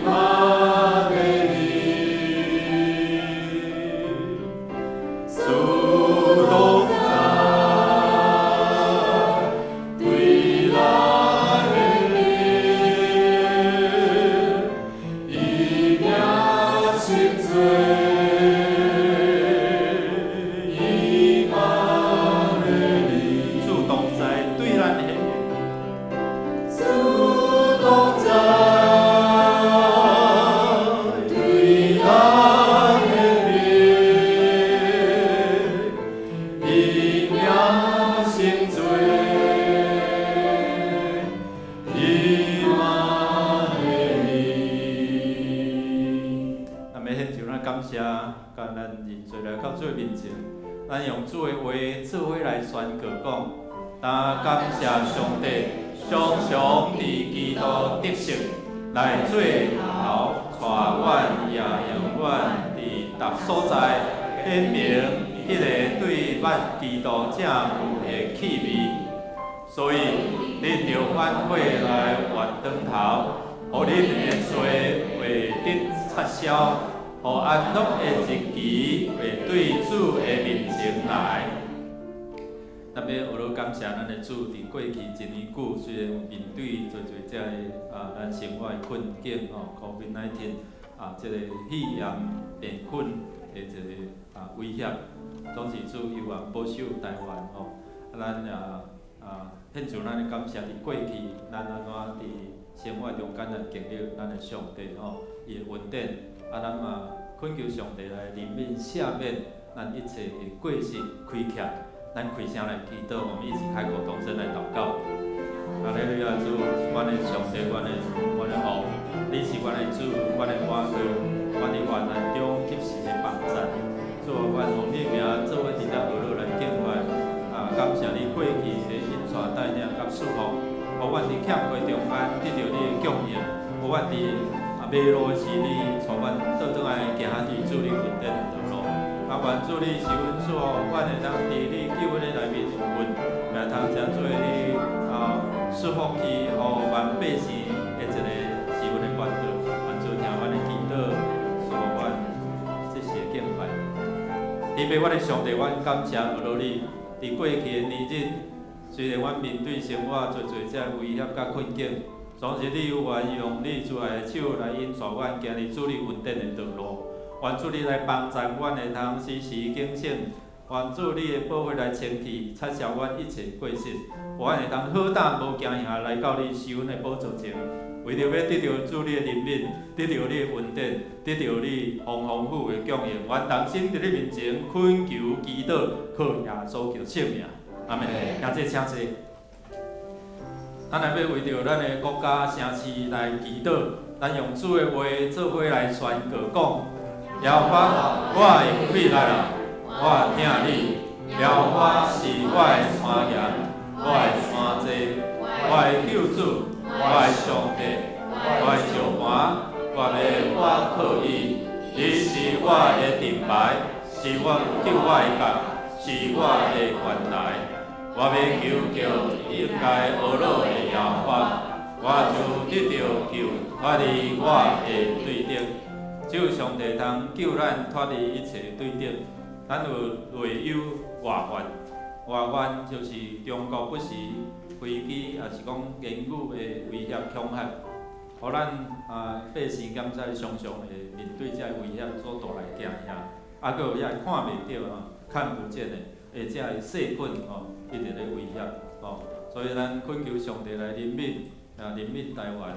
瑪內利，主同在，對咱顯明，伊名稱做以馬內利。主同在，對咱顯明。主同在，對咱顯明，伊名稱做以馬內利。咱欲獻上咱感謝，佮咱認罪來到主的面前，咱用主的話做伙來宣告講：當感謝上帝，常常佇基督得勝，來做頭，帶阮也用阮佇逐所在顯明彼个對捌基督正有的氣味。所以，恁著反悔來越轉頭，予恁的罪會得擦消，予安樂的日期會對主的面前來。咱欲學落感謝咱的主，佇過去一年久，雖然有面對濟濟這个咱生活的困境吼，COVID-19 這个肺炎病菌的一个威脅，總是主猶原保守台灣吼。咱也獻上咱的感謝，佇過去咱按怎佇生活中間來經歷咱的上帝吼，伊的恩典，咱嘛懇求上帝來憐憫赦免咱一切的過失虧欠。咱開聲來祈禱，我們一起開口同聲來禱告。哈利路亞主，阮的上帝，阮的王，你是阮的主，阮的倚靠，阮佇患難中及時的幫贊。主啊，阮奉你名做伙佇遮學落來敬拜，感謝你過去的引帶帶領佮祝福，予阮佇欠缺中間得著你的供應，予阮佇迷路時你帶阮倒轉來行佇主你恩典的道路。願主你賜阮賜予，阮會當佇你救恩的內面有份，也通成做你祝福去予萬百姓的一个賜恩的管道。願主聽阮的祈禱，賜予阮這時的敬拜。天父，阮的上帝，阮感謝阿羅你，佇過去的年日，雖然阮面對生活濟濟這威脅佮困境，總是你猶原用你慈愛的手來引帶阮行佇主你恩典的道路。願主你來幫助阮會通時時警醒，願主你的寶血來清去，擦消阮一切過失，予阮會通好膽無驚嚇來到你施恩的寶座前，為著欲得著主你的憐憫，得著你的恩典，得著你豐豐富的供應，阮同心佇你面前懇求祈禱，靠耶穌基督聖名，阿門。兄弟請坐。咱來欲為著咱的國家城市來祈禱，咱用主的話做伙來宣告講：耶和華，我的氣力啊，我疼你。耶和華是我的山岩，我的山寨，我的救主，我的上帝，我的石磐，我欲倚靠伊。伊是我的盾牌，是我救我的角，是我的懸台。我欲求告應該呵咾的耶和華，我就得著救脫離我的對敵。只有上帝通救咱脫離一切對敵。咱有內憂外患，外患就是中國不時飛機，抑是講言語的威脅恐嚇，予咱百姓感覺常常會面對這个威脅所帶來驚嚇，閣有遐看袂著啊，看不見的，會這个細菌吼，一直咧威脅吼，所以咱懇求上帝來憐憫憐憫台灣，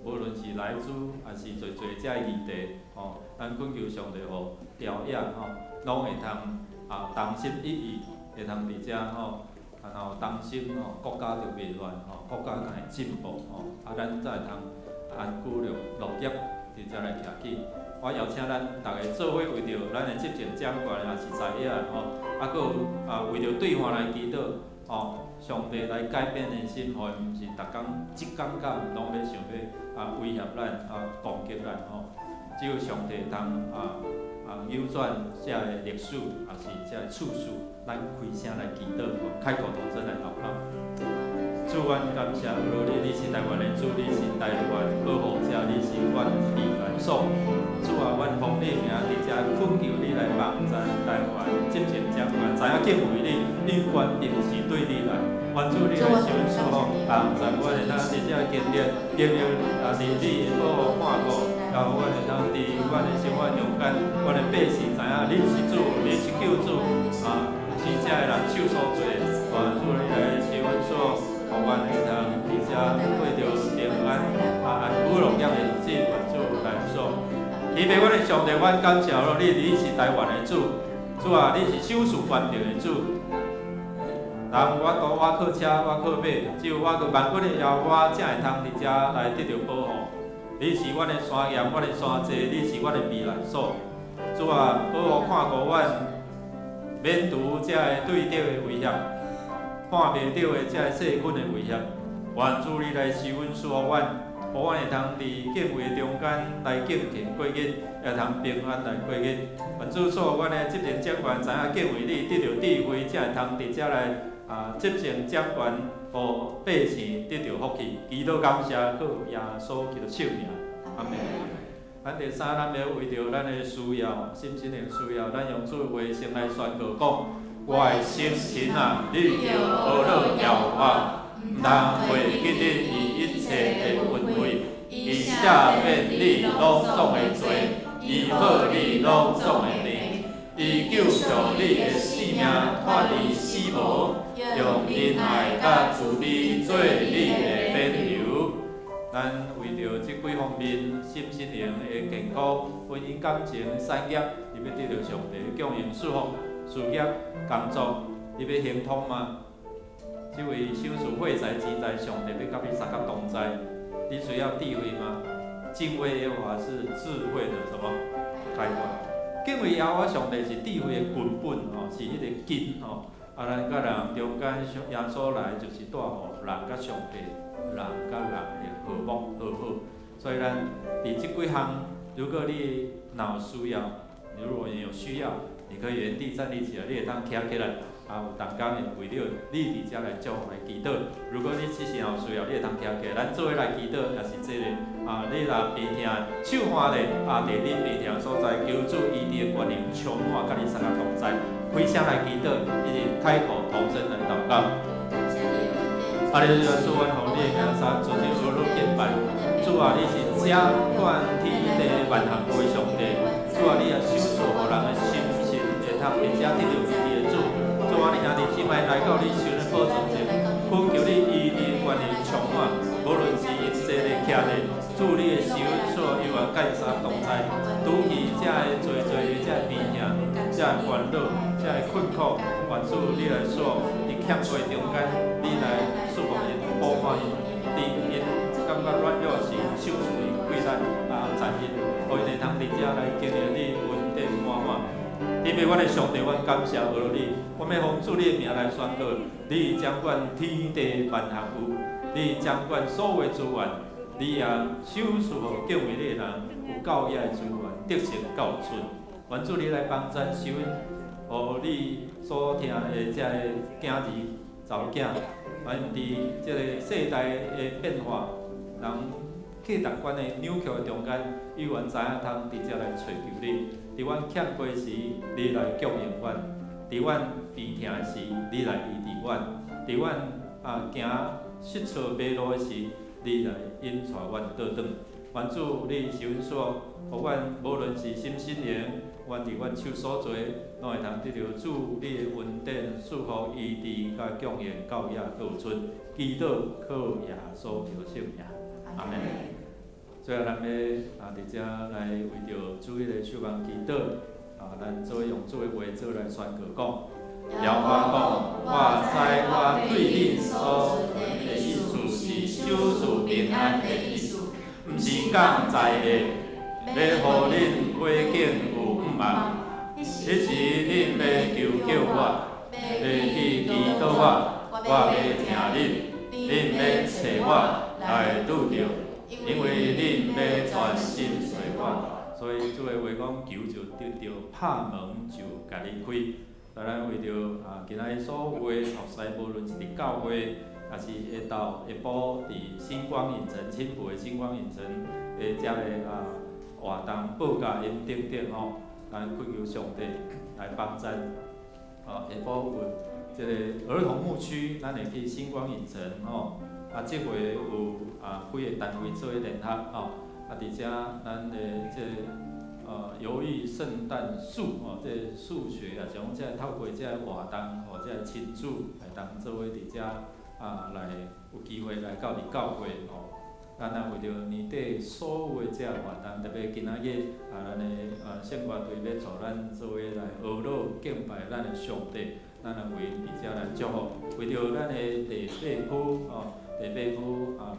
無論是萊豬，抑是濟濟這个議題吼，咱懇求上帝予朝野吼，攏會通同心一意，會通佇遮吼，然後同心吼，國家就袂亂吼，國家才會進步吼，咱才會通安居樂業佇遮來徛起。我邀請咱逐个做伙為著咱的執政長官，抑是在野吼，閣有為著對岸來祈禱吼，上帝來改變的心，予伊毋是逐工一工到晚攏欲想欲威脅咱攻擊咱吼，只有上帝通扭轉這个歷史，抑是這个處事，咱開聲來祈禱，開口同聲來禱告。主，阮感謝阿羅你，你是台灣的主，你是台灣保護者，你是阮庇所。主啊，阮奉你名佇遮懇求你來幫贊台灣執政長官，知影敬畏你，因權柄是對你來。願主你來賞賜予，幫贊阮會當佇遮經歷，經歷啊，佇你的保護看顧，然後阮會當佇阮的生活中間，阮的百姓知影你是主，你是救主，啊，毋是遮的人手所做的。願主你來賜阮所，予阮會當佇遮過著平安啊，安居樂業的日子。願主來所。天父，阮的上帝，阮感謝咯，你是台灣的主，主啊，你是賞賜權柄的主。人我都我靠車，我靠馬，只有我靠萬軍的耶和華，才會通佇遮來得著保護。你是阮的山岩，阮的山寨，你是阮的避難所。主啊，保護看顧阮，免除這个對敵的威脅，看袂著的這个細菌的威脅。願主你來施恩賜予阮，予阮會通佇敬畏中間來敬虔過日，會通平安來過日。願主賜予阮的執政長官知影敬畏你，得著智慧，才會通佇遮來啊執政掌權，予百姓得著福氣。祈禱感謝，靠耶穌基督聖名，阿門。咱第三，咱欲為著咱的需要，心身的需要，咱用主的話先來宣告講：我的心神啊，你著呵咾耶和華，毋通袂記得伊一切的恩惠，伊赦免你攏總的罪，醫好你攏總的病，伊救贖你的性命脫離死亡，用仁愛佮慈悲做你的辮油。咱為著這幾方面，心身靈的健康、婚姻感情、產業，你欲得著上帝供應祝福、事業、工作，你欲亨通嗎？這位賞賜貨財錢財，上帝欲佮你相佮同在，你需要智慧嗎？敬畏耶和華是智慧的什麼開端？敬畏耶和華上帝是智慧的根本吼，是彼個根吼。啊，咱佮人中間，耶穌來就是帶予人佮上帝、人佮人的和睦和好。所以咱佇這幾項，如果你若有需要，如果你有需要，你可以原地站立起來，你會當徛起來，啊，有同工會為著你佇遮來祝福來祈禱。如果你此時有需要，你會當徛起來，咱做伙來祈禱，也是這个。啊，你若病疼，手按咧，啊，佇你病疼所在，求主醫治的權能充滿，佮你相佮同在，開聲來祈禱，一直開口同聲來禱告。啊，你主，阮奉你的名三，尊敬呵咾敬拜。主啊，你是掌管天地萬項的上帝。主啊，你也賞賜予人的心神會通佇遮得著醫治的主。主啊，你兄弟姊妹來到你受的寶座前，懇求你醫治權能充滿，無論是𪜶坐咧徛咧，主你的施恩所猶原佮𪜶相同在，除去遮的濟濟的遮的病痛、遮的煩惱、遮的困苦，願主你來所佇欠過中間，你來祝福𪜶、保護𪜶，佇𪜶感覺軟弱時，賞賜𪜶氣力啊，贊𪜶，予𪜶會通佇遮來經歷你恩典滿滿。天父，阮的上帝，阮感謝呵咾你，我欲奉主你的名來宣告，你掌管天地萬項有，你掌管所有資源，你也賞賜予敬畏你的人有夠額的資源，得勝夠出。願主你來幫贊收予你所疼的這个囝兒、查某囝，願佇這個世代的變化，人價值觀的扭曲的中間，伊願知影通佇遮來揣求你。佇阮欠缺時，你來供應阮；佇阮病疼時，你來醫治阮；佇阮啊行失錯迷路的時，你來引帶阮倒轉。願主你施恩所，予阮無論是心身靈，阮佇阮手所做，攏會通得著主你的恩典、祝福、醫治佮供應到遐閣有出。祈禱靠耶穌基督聖名，阿門。最後，咱欲啊佇遮來為著主日的守望祈禱，啊，咱做用主的話做來宣告講。耶和華講：我知我對恁所存的意思是賞賜平安的意思，毋是降災的，欲予恁過境有向望。彼時恁欲求叫我，欲去祈禱我，我欲聽恁，恁欲揣我來拄著，因為恁欲專心揣我。所以主的話講，求就得著，拍門就共你開。當咱為著啊，今仔日所有的服侍，無論是佇教會，抑是下晝下晡佇星光影城青埔的星光影城的遮个啊，活動報價𪜶等等吼，咱懇求上帝來幫贊。下晡有這个兒童牧區，咱會去星光影城吼。啊，這回有幾个單位做伙聯合吼。啊，佇遮咱的這个猶豫聖誕樹吼，這個數學啊，是講這個透過這個活動，予這个親子會當做伙佇遮來有機會來到佇教會吼。咱也為著年底所有的這个活動，特別今仔日咱的聖歌隊欲帶咱做伙來呵咾敬拜咱的上帝，咱也為𪜶佇遮來祝福，為著咱的第八區吼，第八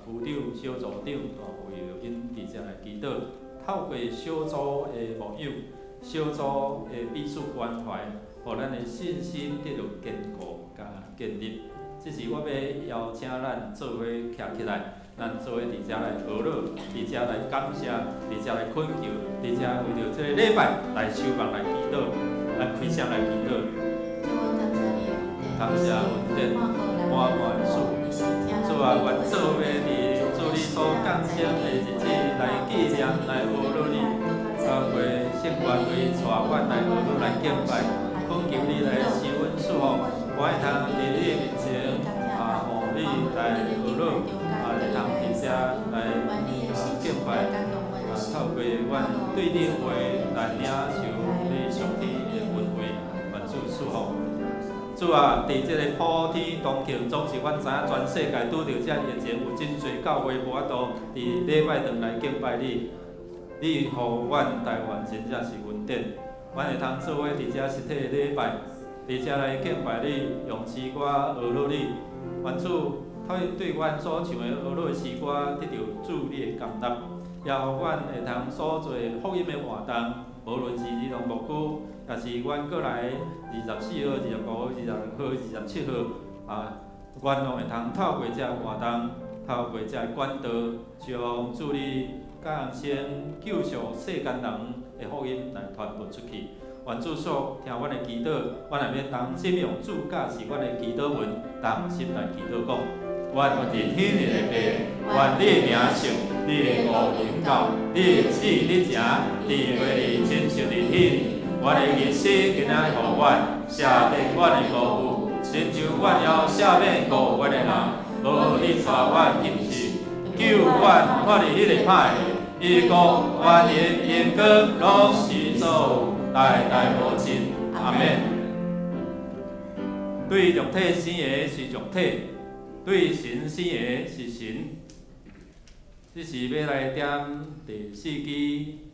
區區長、小組長吼，為著𪜶佇遮來祈禱，透過小組的牧養、小組的彼此關懷，予咱的信心得著堅固佮建立。這是我欲邀請咱做伙徛起來。咱做伙佇遮來呵咾，佇遮來感謝，佇遮來懇求，佇遮為著這个禮拜來守望來祈禱，來開聲來祈禱。感謝恩典，滿滿的賜。主啊，願做伙佇主你所降生的日子來紀念，來呵咾你，包括聖歌隊帶阮來呵咾來敬拜，懇求你來賜阮賜福，我會通佇你的面前予你來呵咾。會通佇遮來敬拜，透過阮對你的話來領受你屬天的恩惠，願主賜福。主啊，佇這个普天同慶，總是阮知影全世界拄著這疫情，有真濟教會無法度佇禮拜轉來敬拜你。你予阮台灣真正是恩典，阮會通做伙佇遮實體的禮拜，佇遮來敬拜你，用詩歌呵咾你。願主對阮所唱的呵咾的詩歌得著主你的甘納，也予阮會通所做福音的活動，無論是兒童牧區，抑是阮閣來24號、25號、26號、27號，阮攏會通透過這个活動，透過這个管道，將主你降生救贖世間人的福音來傳播出去。願主所聽阮的祈禱，阮也欲同心用主教示阮的祈禱文，同心來祈禱講：阮佇天的父，願你的名聖，你的國臨到，你的旨意得成，佇地親像佇天。阮的日食今仔日予阮，赦免阮的過誤，親像阮也赦免過阮的人，無你帶阮入試，救阮脫離彼个歹的。伊國、權勢、榮光，攏是所有，代代無盡。阿們。對肉體生的是肉體，對神生的是神。這是欲來點第四支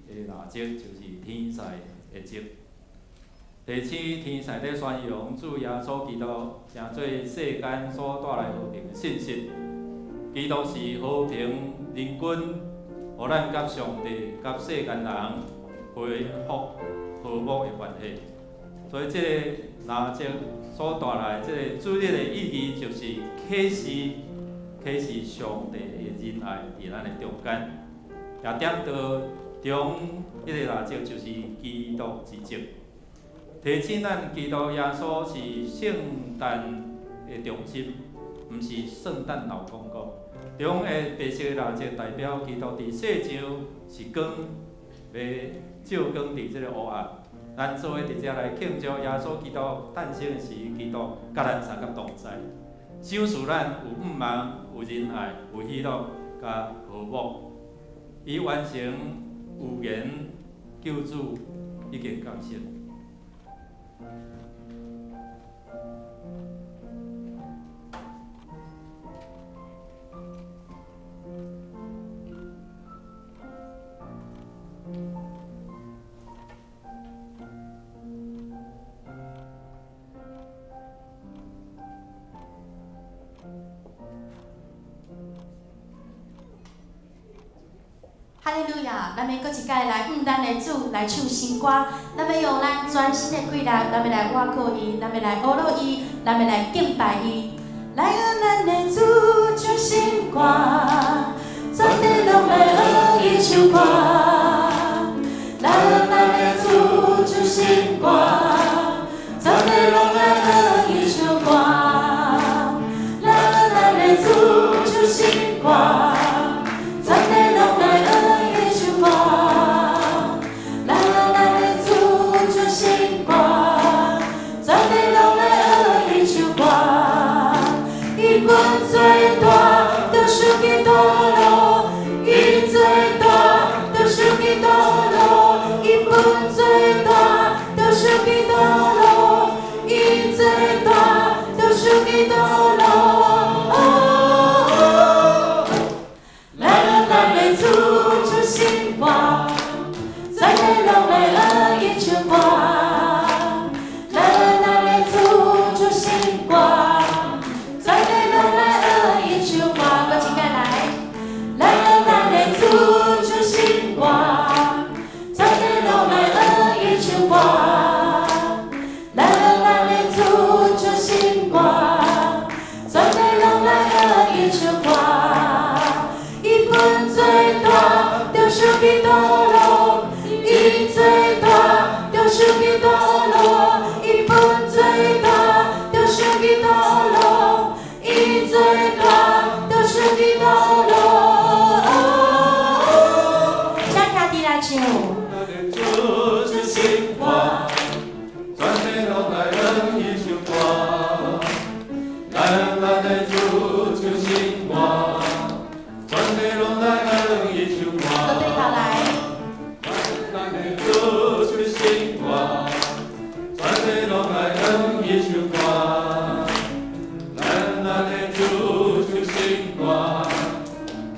的蠟燭，就是天使的燭。提醒天使佇宣揚主耶穌基督，成做世間所帶來和平的信息。基督是和平仁君，予咱佮上帝、佮世間人恢復和睦的關係。所以，這个蠟燭所帶來這个主日的意義，就是啟示、啟示上帝的仁愛佇咱的中間。也點到中彼个蠟燭，就是基督之燭。提醒咱基督耶穌是聖誕的中心，毋是聖誕老公公。中的白色的蠟燭代表基督佇世上是光，欲照光佇這个黑暗。咱做伙佇遮來慶祝耶穌基督誕生的時，基督佮咱相佮同在，賞賜咱有盼望、有仁愛、有喜樂、佮和睦。伊完成預言救主已經降生。哈利路亞！咱欲閣一擺來向咱的主來唱新歌，咱欲用咱全身的氣力，咱欲來倚靠伊，咱欲來呵咾伊，咱欲來敬拜伊。來向咱的主唱新歌，全地攏來學伊唱歌。來向咱的主唱新歌，全地攏來學伊唱歌。來向咱的主唱新歌，全地攏來學伊唱歌。來學伊唱歌，來學咱的主唱新歌，全地攏來學伊唱歌，閣一擺來，來學咱的主唱新歌，全地攏來學伊唱歌，來學咱的主唱新歌，全地攏來學伊唱歌。伊本做大，就受基督路；伊做大，就受基督路；伊本做大，就受基督路；伊做大，就受基督路。請兄弟來唱。咱的主唱新歌，全地攏來學伊唱歌。來學咱的主唱新歌，全地攏來學伊唱歌。閣對頭來。咱的主唱新歌，全地攏來學伊唱歌。來學咱的主唱新歌，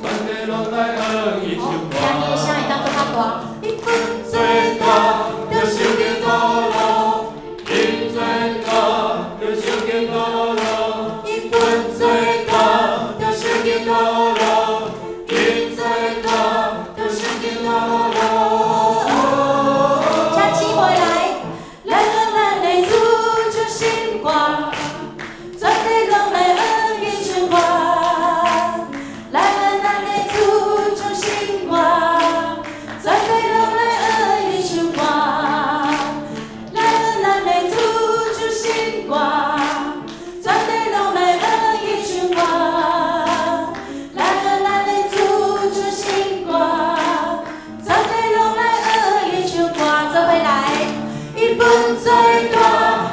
全地攏來學伊唱歌。兄弟的聲會當閣較大。伊本做大，就受基督路；伊做大，就受基督路；伊本做大，就受基督路；伊做大，就受基督路。請姊妹來，來學咱的主唱新歌，全地攏來學伊唱歌。來學咱的主唱新歌，全地攏來學伊唱歌。來學咱的主唱新歌，全地攏來學伊唱歌。來學咱的主唱新歌，全地攏來學伊唱歌。做伙來，伊本做大，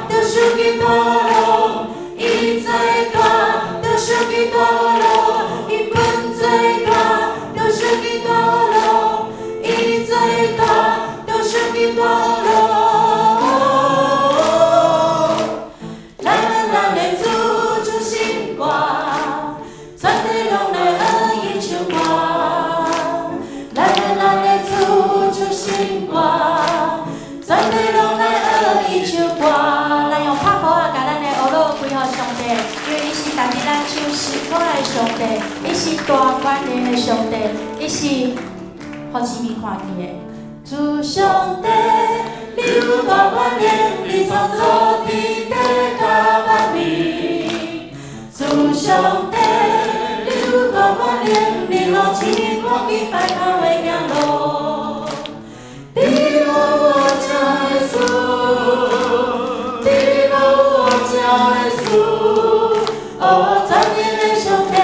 就受基督路；伊做大，就受基督路；伊本做大，就受基督路；伊做大，就受基督路。來學咱的主唱新歌，全地攏來學伊唱歌。來學咱的主唱新歌，全地攏來學伊唱歌。來用拍鼓仔，共咱的呵咾歸予上帝，因為伊是值得咱唱詩歌的上帝，伊是大權能的上帝，伊是予姊妹看見的。主上帝，你有大權能，你創造天地佮萬物。主上帝，你有大權能，你予姊妹看見白頭的行路。佇你無有學這的事，佇你無有學這的事，哦，全能的上帝，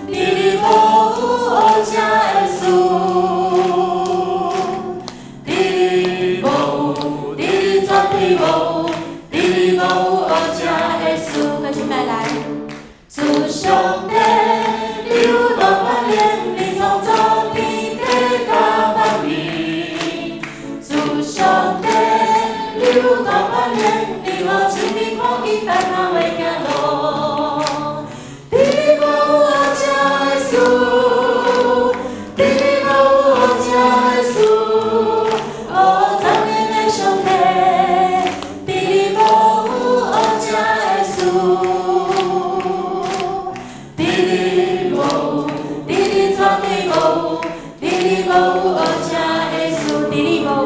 佇你無有學這的事，佇你無有，佇你絕對無有，佇你無有學這的事。閣一擺來，主上帝，你有大權能，你創造天地佮萬物。主上帝，你有大權能，你予姊妹看見白頭的行路。佇你無有學這的事，佇你無有學這的事，哦，全能的上帝，佇你無有學這的事，佇你無有，佇你絕對無有，佇你無有學這的事，佇你無有，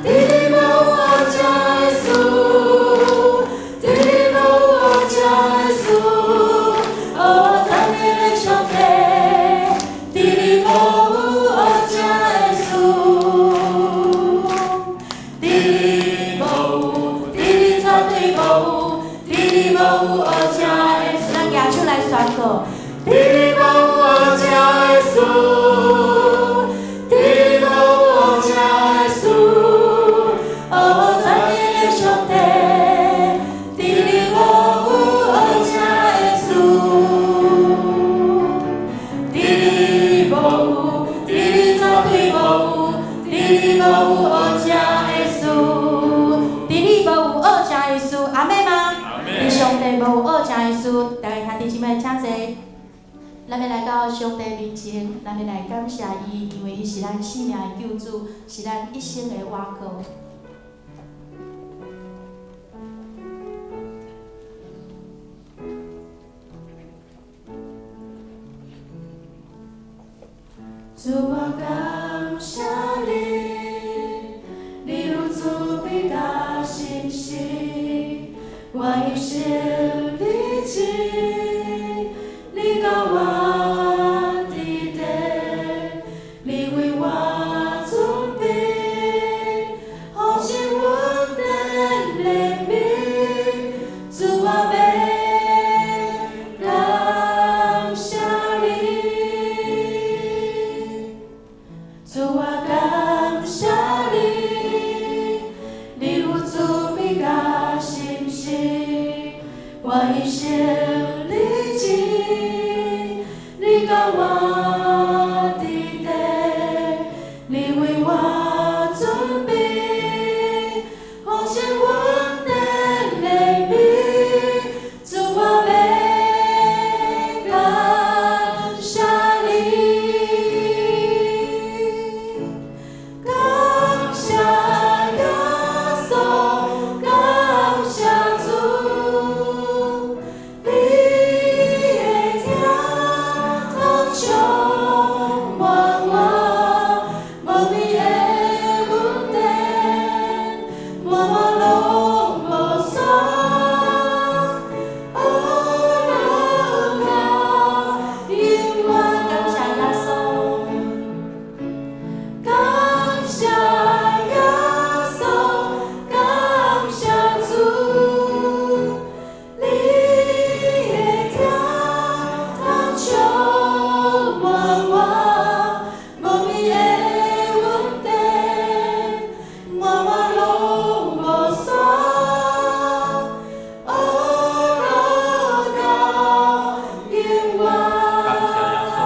佇你無有學這的事，佇你無有學這的事，哦，全能的上帝，佇你無有學這的事，佇你無有，佇你絕對無有，佇你無有學這的事，咱舉手來宣告。佇你無有學這的事，佇你無有學這的事，哦，全能的上帝，佇你無有學這的事，佇你無有，佇你絕對無有，佇你無有學這的事，佇你無有學這的事，阿們嗎？阿佇上帝無有學這的事，大家兄弟姊妹請坐。咱欲來到上帝面前，咱欲來感謝伊，因為伊是咱生命的救主，是咱一生的倚靠。主，我感謝你，你有慈悲佮信實，我一生日子，你佮我佇佇，你為我準備，豐盛恩典憐憫，主，我欲感謝你。主，我感謝你，你有慈悲佮信實，我一生日子，你佮我佇佇，你為我準備，豐盛恩典憐憫，主，我欲感謝你。感謝耶穌，感謝主，你的疼痛充滿我，無邊的恩典，滿滿攏無煞，哦，樂到永遠。感謝耶穌。感謝耶穌，感謝主，你的疼痛充滿我，無邊的恩典，滿滿攏無煞，哦，樂到永遠。感謝耶穌。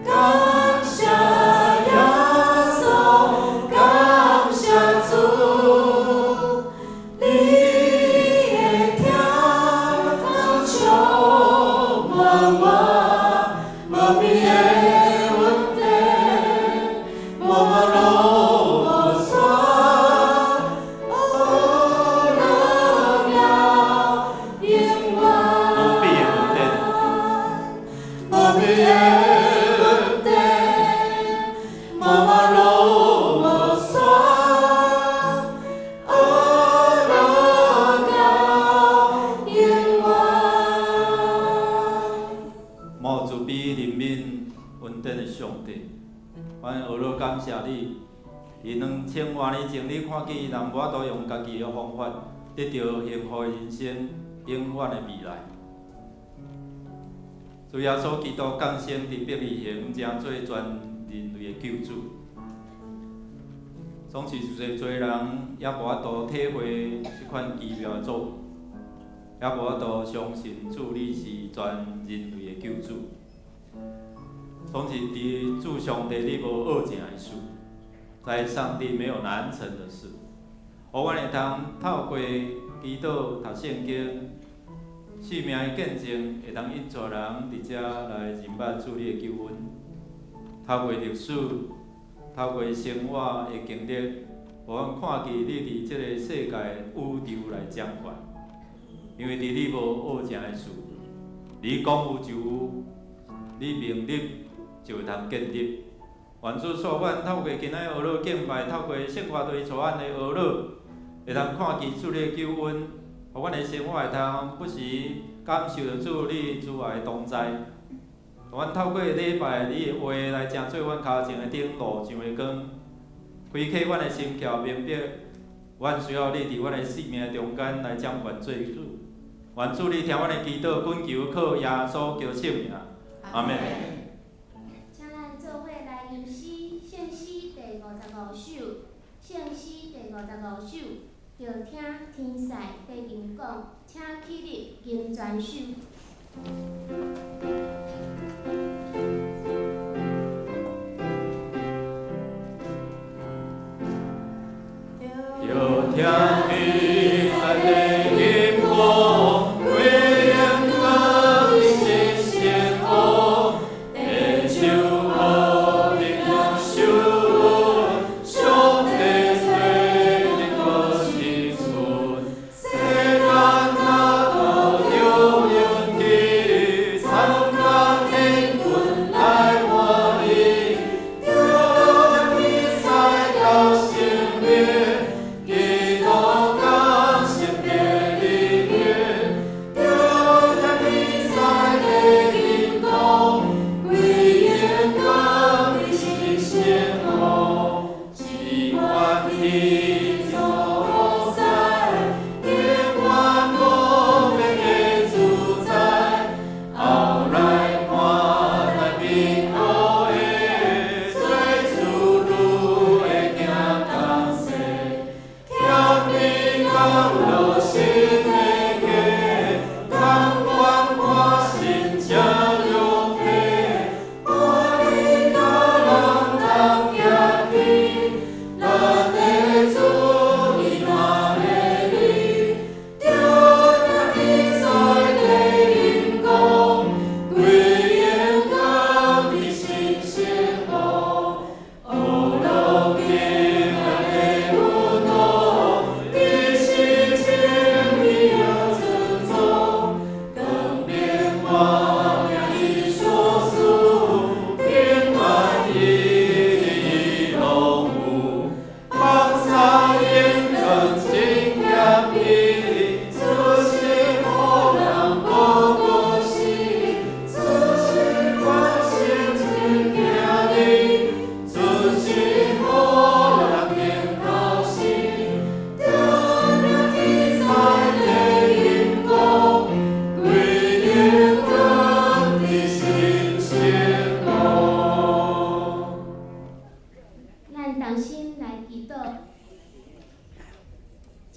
感謝耶穌，感謝主，你的疼痛充滿我，無邊的恩典，滿滿攏無煞，哦，樂到永遠。無比的恩典，無邊的恩典，滿滿攏無煞，哦，樂到永遠。無慈悲憐憫恩典的上帝，阮學樂感謝你。佇2000外年前，你看見人無法度用家己的方法得著幸福的人生、永遠的未來。主耶穌基督降生佇伯利恆，成做全人類的救主。總是濟濟人猶無法度體會這款奇妙的作為，猶無法度相信主你是全人類的救主。總是佇主上帝，你無僫成的事，在上帝沒有難成的事。予阮會通透過祈禱、讀聖經、生命的見證，會當引帶人佇遮來認捌主你的救恩。透過歷史，透過生活的經歷，予阮看見你佇這個世界宇宙來掌權。因為佇你無僫成的事，你講有就有，你命立就會通建立。願主賜阮透過今仔日學樂敬拜，透過聖樂隊帶阮的學樂，會通看見主你的救恩，予阮的生活會通不時感受著主你慈愛的同在。予阮透過禮拜你的話來成做阮跤前的燈，路上的光，開啟阮的心竅，明白阮需要你佇阮的生命中間來掌權做主。願主你聽阮的祈禱，懇求靠耶穌基督聖名，阿們。請咱做伙來吟詩，聖詩第55首，聖詩第55首，著聽天使的吟講，請起立吟全首。著聽天使的吟講，歸榮光的信息，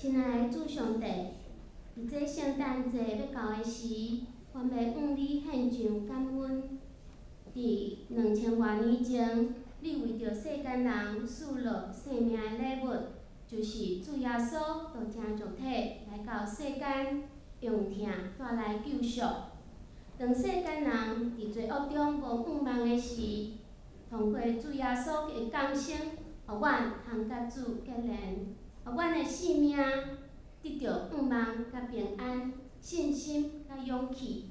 親愛的主上帝，佇這聖誕節欲到的時，阮欲向你獻上感恩。佇2000外年前，你為著世間人賜落生命的禮物，就是主耶穌道成肉體來到世間，用疼帶來救贖。當世間人佇罪惡中無盼望的時，通過主耶穌的降生，予阮通佮主結連，予阮的生命得著盼望佮平安、信心佮勇氣。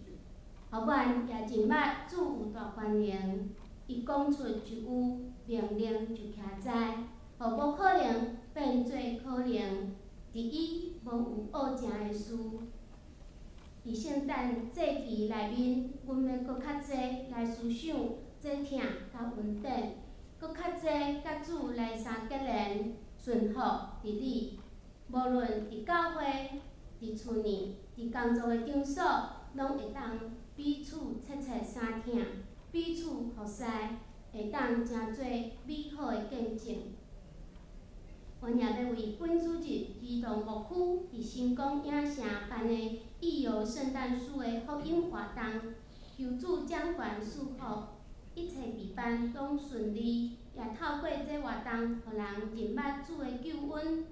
予阮也認捌主有大權能，伊講出就有，命令就徛在，予無可能變做可能。佇伊無有惡成的事。佇聖誕節期內面，阮欲閣較濟來思想這疼佮恩典，閣較濟佮主來相結連，順服佇你。無論佇教會、佇厝內、佇工作的場所，攏會當彼此切切相疼，彼此服侍，會當成做美好的見證。阮也欲為本主日基隆牧區佇星光影城辦的義遊聖誕樹的福音活動，求主掌權賜福，一切備辦攏順利，也透過這活動，予人認捌主的救恩。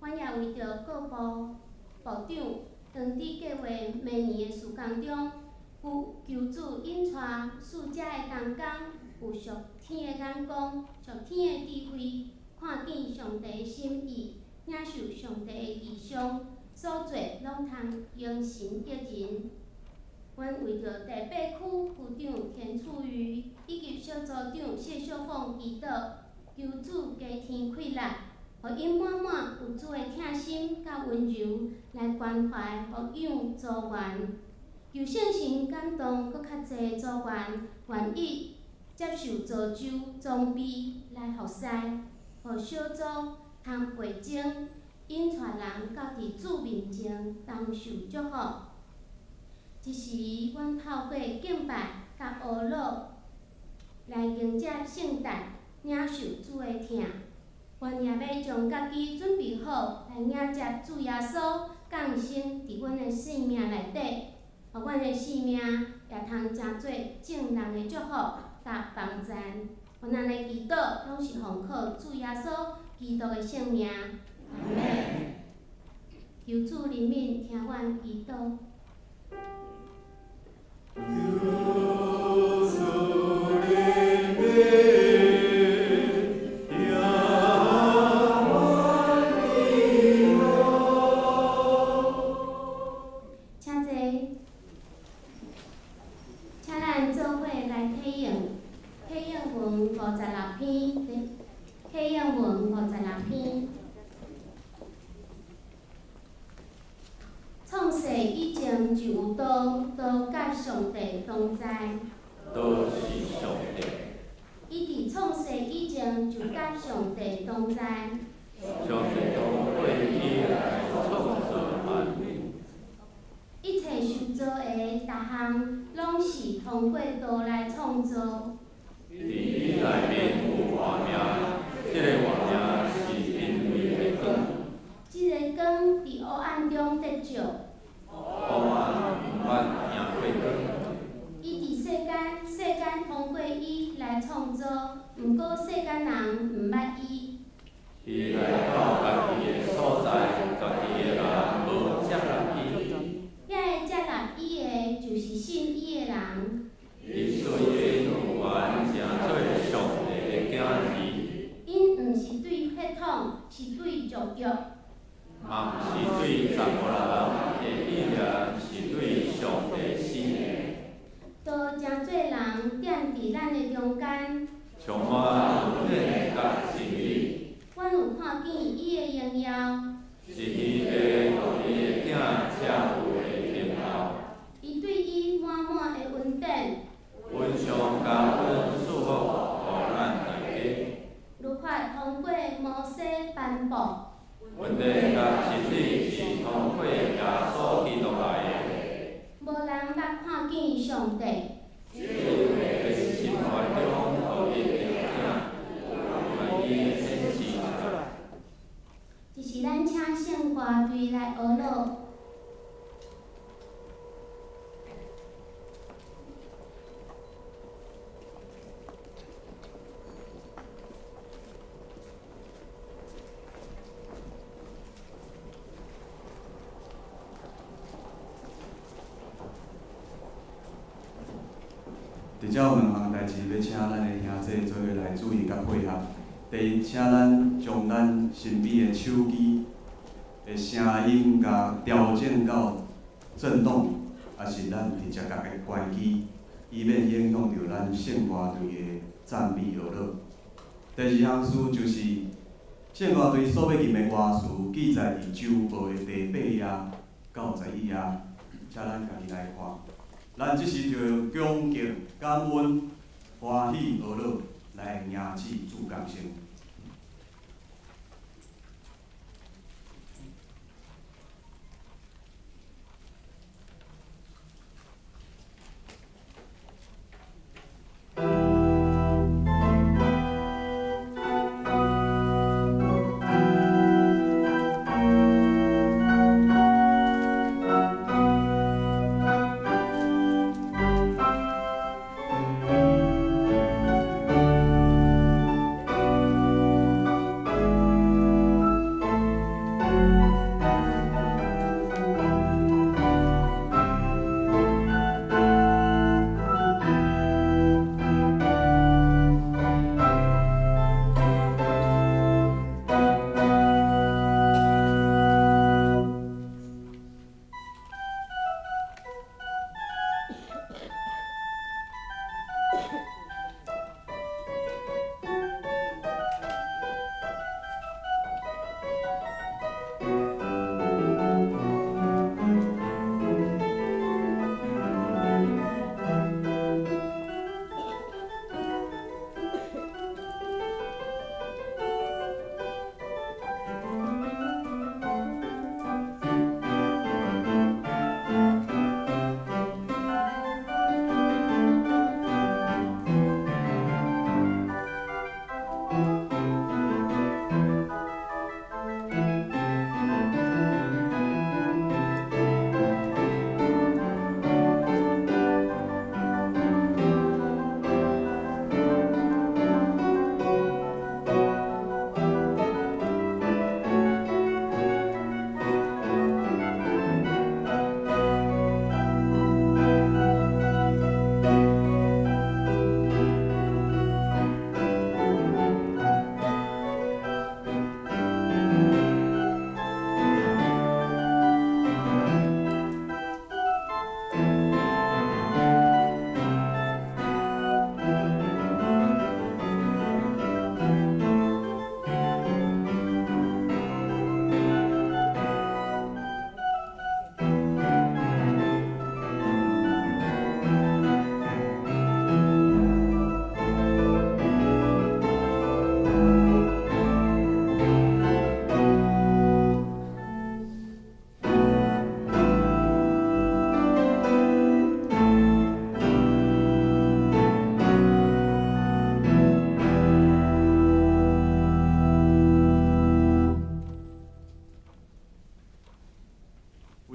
阮也為著各部部長，當佇計劃明年的事工中，求求主引帶使者的同工有屬天的眼光、屬天的智慧，看見上帝的心意，領受上帝的異象，所做攏通榮神益人。阮為著第八區區長田處瑜以及小組長謝秀鳳祈禱，求主加添氣力，予𪜶滿滿有主的疼心佮溫柔來關懷牧養組員。求聖神感動閣較濟組員願意接受造就裝備來服侍，予小組通倍增，引帶人到佇主面前同受祝福。這時，阮透過敬拜佮哀禱來迎接聖誕，領受主的疼。阮也欲將家己準備好來迎接主耶穌降生佇阮的生命內底，予阮的生命也通成做眾人的祝福佮幫贊。阮按呢祈禱，攏是奉靠主耶穌基督的聖名。阿們。求主憐憫，聽阮祈禱。求主憐憫，聽阮祈禱。請坐，請咱做伙來體驗，體驗文56篇，體驗文56篇。創世以前就有道，道佮上帝同在。道是上帝。伊佇創世以前就佮上帝同在。上帝通過伊來創造萬物。一切受造的逐項，攏是通過道來創造。佇伊內面有活命，這个活命是人類的光。這个光佇黑暗中得照。黑暗毋捌贏過光。伊佇世間，世間通過伊來創造，毋過世間人毋捌伊。伊來到家己的所在，家己的人無接納伊。遐个接納伊的，就是信伊的人。伊賜𪜶有權成做上帝的囝兒。𪜶毋是對血統，是對肉欲。嘛毋是對查某人的意念，是對上帝生的。道成做人，踮佇咱的中間。充滿恩典佮真理。阮有看見伊的榮耀。是彼个予伊的囝才有的榮耀。伊對伊滿滿的恩典。阮上感恩賜福予咱大家。律法通過摩西頒布。恩典佮真理是通過耶穌基督來的。無人捌看見上帝。只有佇心懷中予伊的疼，來伊顯示出來。這是咱請聖歌。歌隊來呵咾。伫遮有兩項代誌，欲請咱的兄弟做伙來注意佮配合。第一，請咱將咱身邊的手機的聲音共調整到震動，抑是咱直接共伊關機，以免影響著咱聖歌隊的讚美呵咾。第二項事就是聖歌隊所欲吟的歌詞記載佇週報的第八頁到11頁，請咱家己來看。咱這時就用恭敬、感恩、歡喜、呵咾來迎接主降生。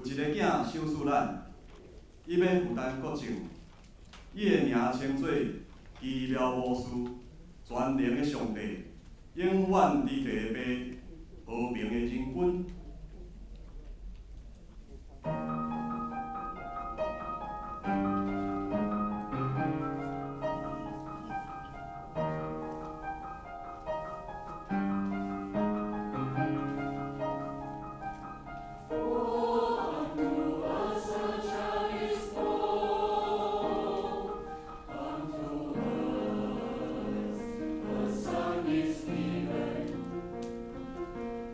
有一個囝賞賜咱，伊欲負擔國政，伊的名稱做奇妙巫師、全能的上帝、永遠佇地的父、和平的仁君。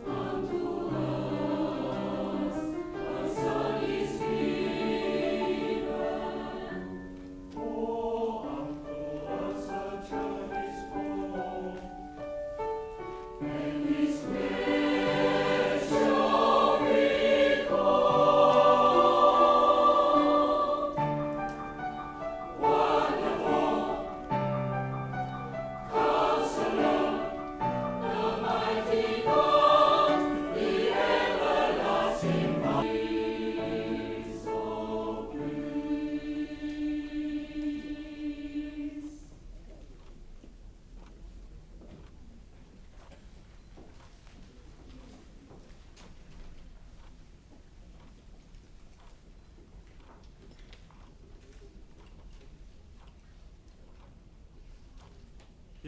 Unto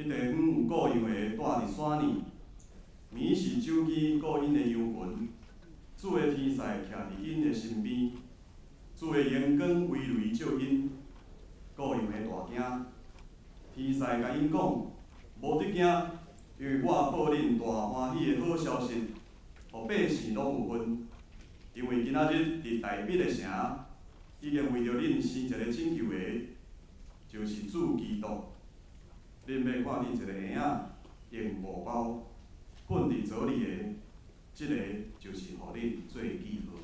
彼地方有雇羊的蹛佇山里，暝时手機顧𪜶的羊群。主的天使徛佇𪜶的身邊，主的榮光威雷照𪜶，雇羊的大驚。天使共𪜶講：無得驚，因為我報恁大歡喜的好消息，予百姓攏有份。因為今仔日佇大衛的城，已經為著恁生一個拯救的，就是主基督。恁欲看見一個嬰仔用布包睏佇槽裡的，這个就是予恁做記號。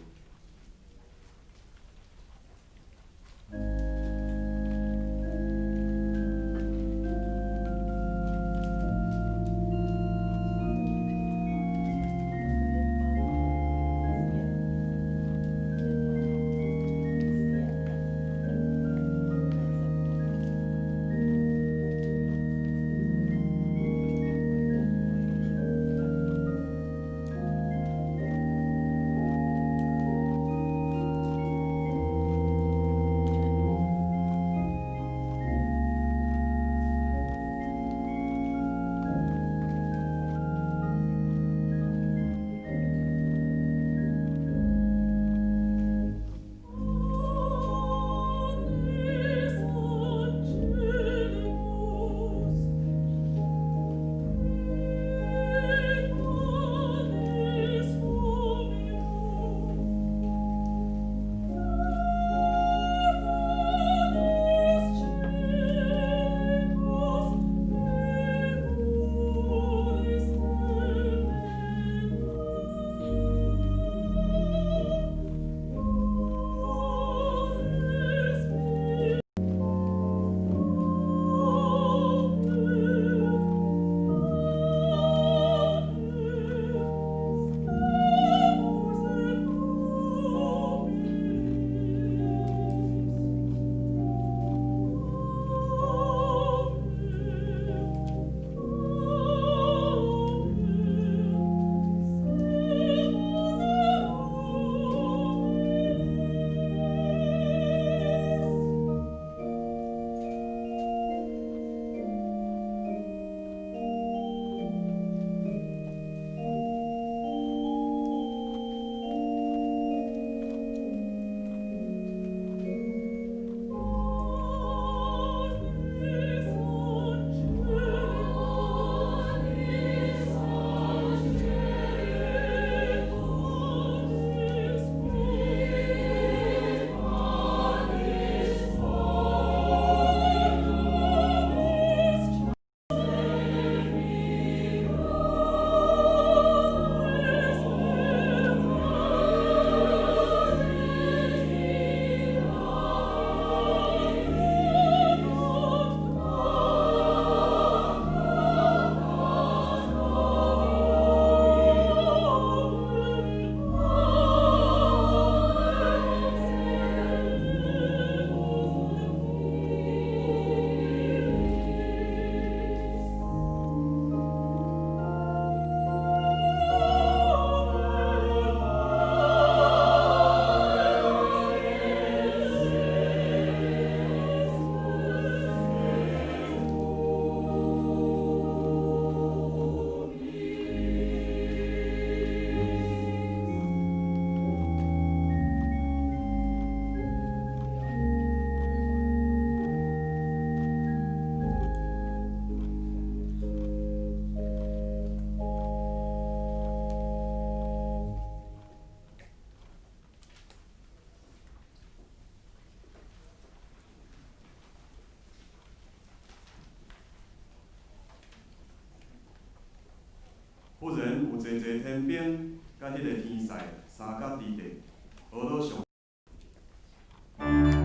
忽然有濟濟天兵佮彼个天使相佮佇地，呵咾上。 Thank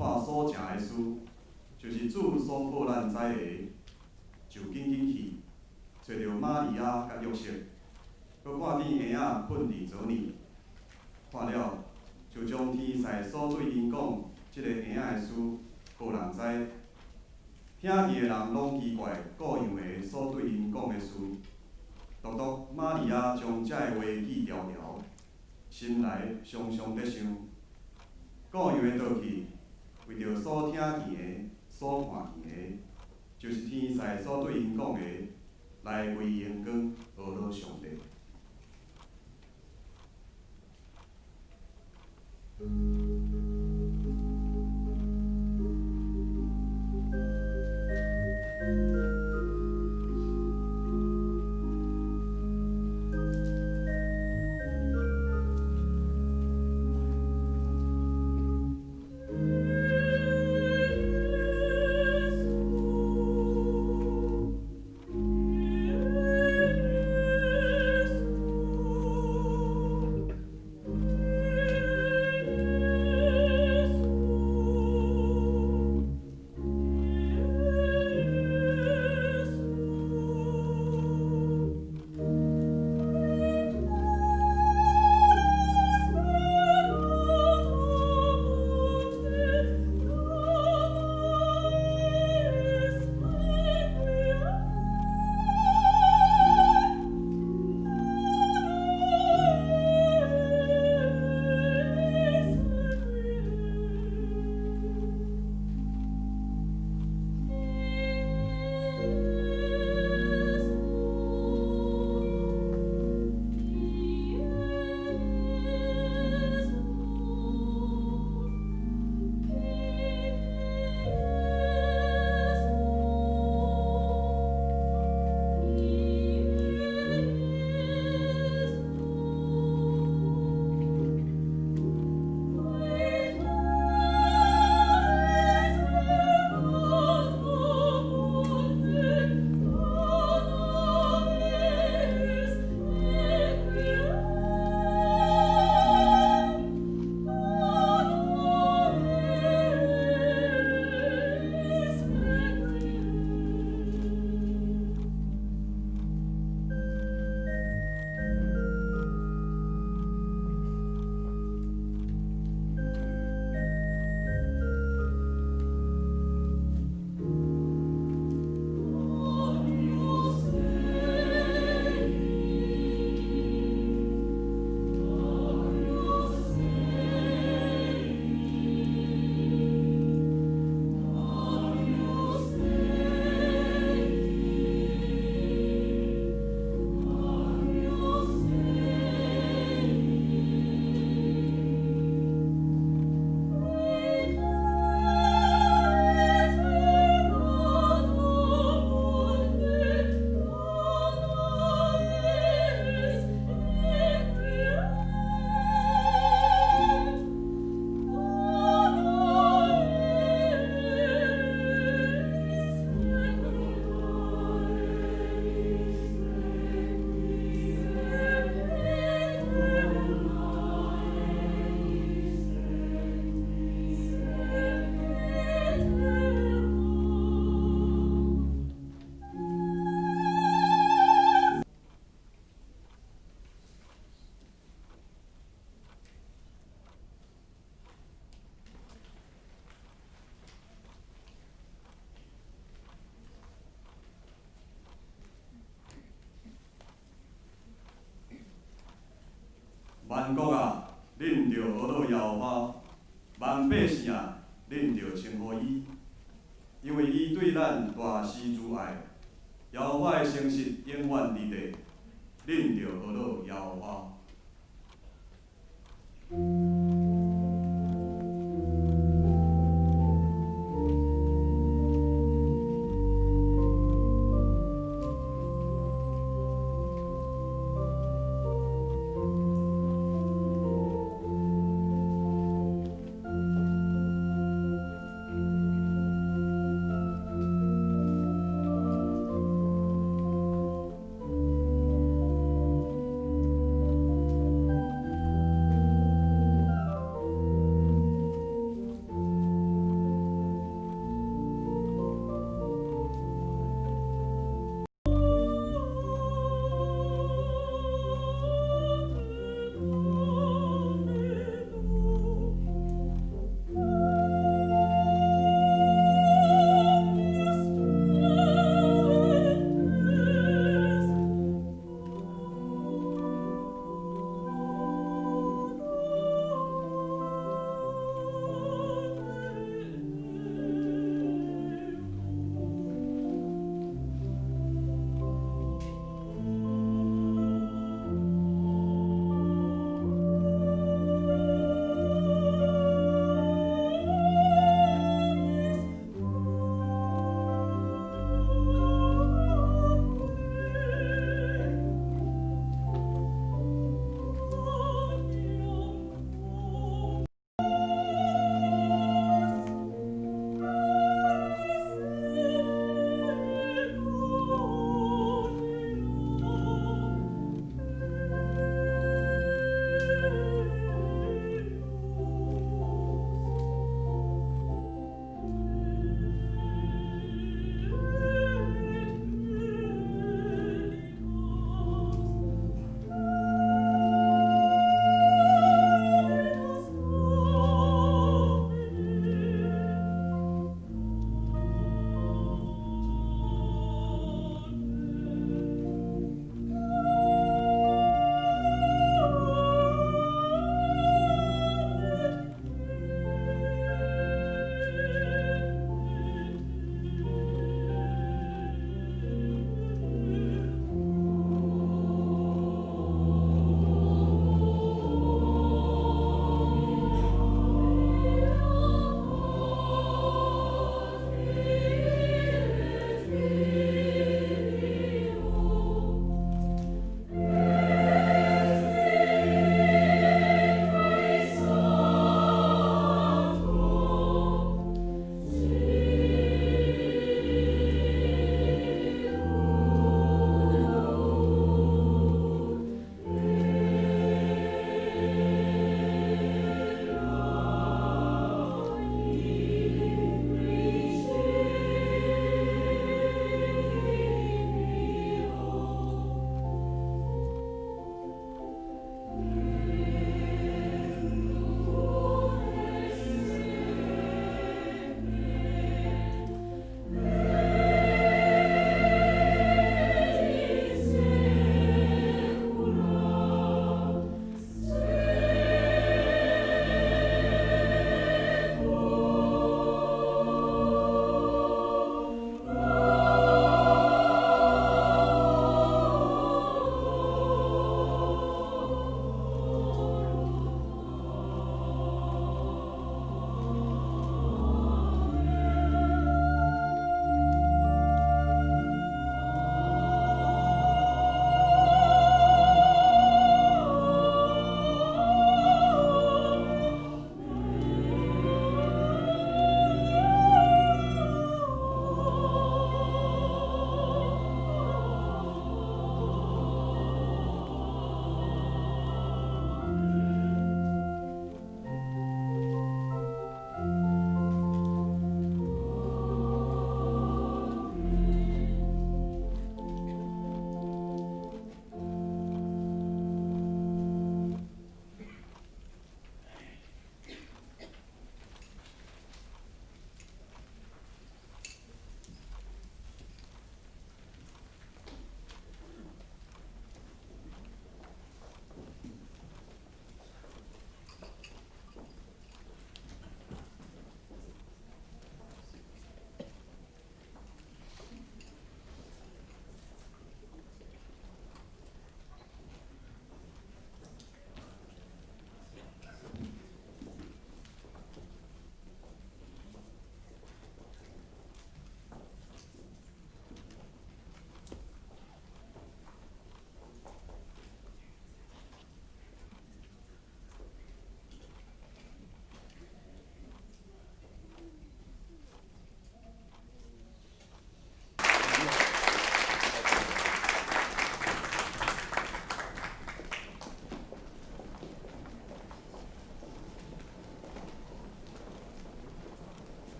看所成的事，就是主所予咱知的，就緊緊去，揣著瑪利亞佮約瑟，閣看見嬰仔睏佇槽裡，看了，就將天使所對𪜶講這个嬰仔的事，予人知。聽見的人攏奇怪顧樣的所對𪜶講的事。獨獨瑪利亞將這个話記牢牢，心內常常咧想。顧樣的倒去，為著所聽見的、所看見的，就是天使所對𪜶講的，來歸榮光，阿羅上帝。萬國啊，恁著呵咾耶和華；萬百姓啊，恁著稱呼伊，因為伊對咱大施慈愛。耶和華的誠實永遠佇地，恁著呵咾耶和華。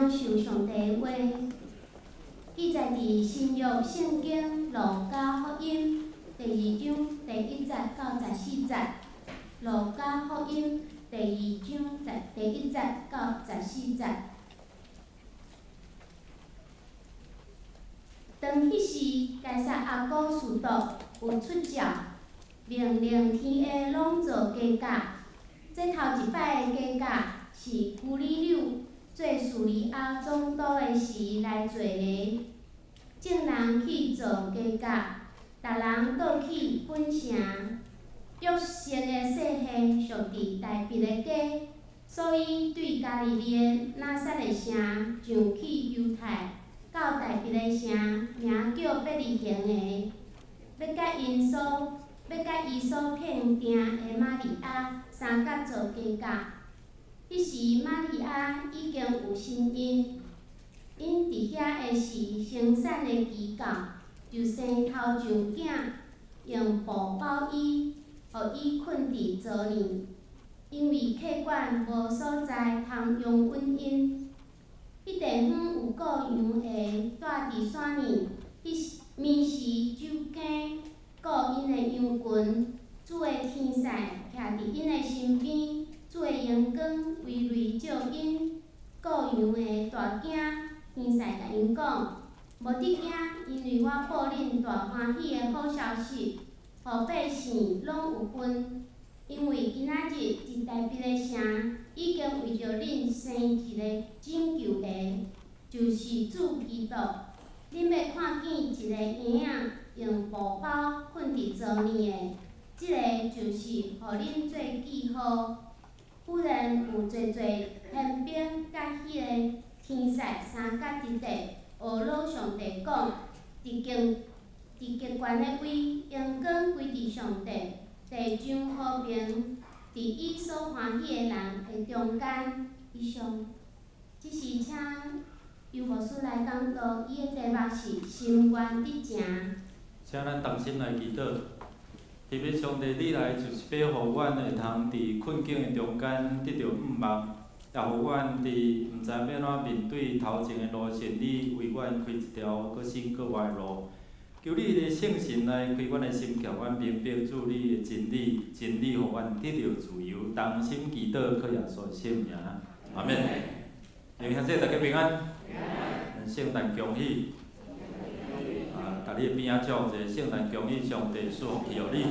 領受上帝的話，記載佇新約聖經路加福音第二章第一節到十四節。路加福音第二章第一節到十四節。當彼時，該撒亞古斯都有出詔，命令天下攏做家教。這頭一擺的家教是居里柳做敘利亞總督的時來做的。眾人去做家教，逐人倒去本城。約瑟的細漢屬佇大衛的家，所以對加利利的拿撒勒城上去猶太，到大衛的城，名叫伯利恆的，欲佮伊所聘定的瑪利亞相佮做家教。彼時瑪利亞已經有身孕，𪜶佇遐的時，生產的期到，就生頭上囝，用布包伊，予伊睏佇槽裡，因為客館無所在通容允𪜶。彼地方有顧羊的蹛佇山裡，彼暝時守更，顧𪜶的羊群。主的天使徛佇𪜶的身邊，主的榮光圍內照𪜶，顧羊的大驚。天使共𪜶講：無得驚，因為我報恁大歡喜的好消息，予百姓攏有份。因為今仔日佇大衛的城，已經為著恁生一个拯救的，就是主基督。恁欲看見一个嬰仔用布包睏佇槽裡的，這个就是予恁做記號。忽然有濟濟天兵佮彼个天使相佮佇地，呵咾上帝講：佇極懸的位，榮光歸佇上帝，地上和平，佇伊所歡喜的人的中間。以上，這是請尤牧師來講道，伊的題目是心願得成。請咱同心來祈禱。天父上帝，你來就是欲予阮會通佇困境的中間得著向望，也予阮佇毋知欲按怎面對頭前的路線，你為阮開一條閣新閣活的路。求你的聖神來開阮的心，予阮明白主你的真理，真理予阮得著自由。同心祈禱，靠耶穌的聖名，阿們。弟兄姊妹大家平安，聖誕恭喜！啊，共你的邊仔講一下，聖誕恭喜，上帝賜福氣予你。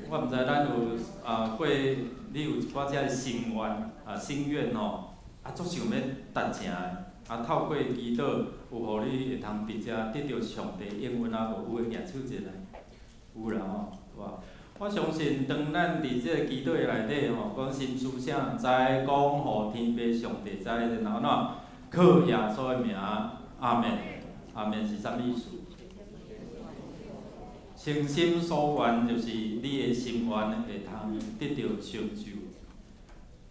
我毋知咱有啊過，你有一寡這个心願啊心願吼，啊足想欲達成的，啊透過祈禱有予你會通佇遮得著上帝應允啊無？有的舉手一下，有啦吼，有無？我相信當咱佇這个祈禱的內底吼，講心思啥，知講予天父上帝知，然後按怎靠耶穌的名，阿們，阿們是啥物意思？誠心所願就是你的心願會通得著成就。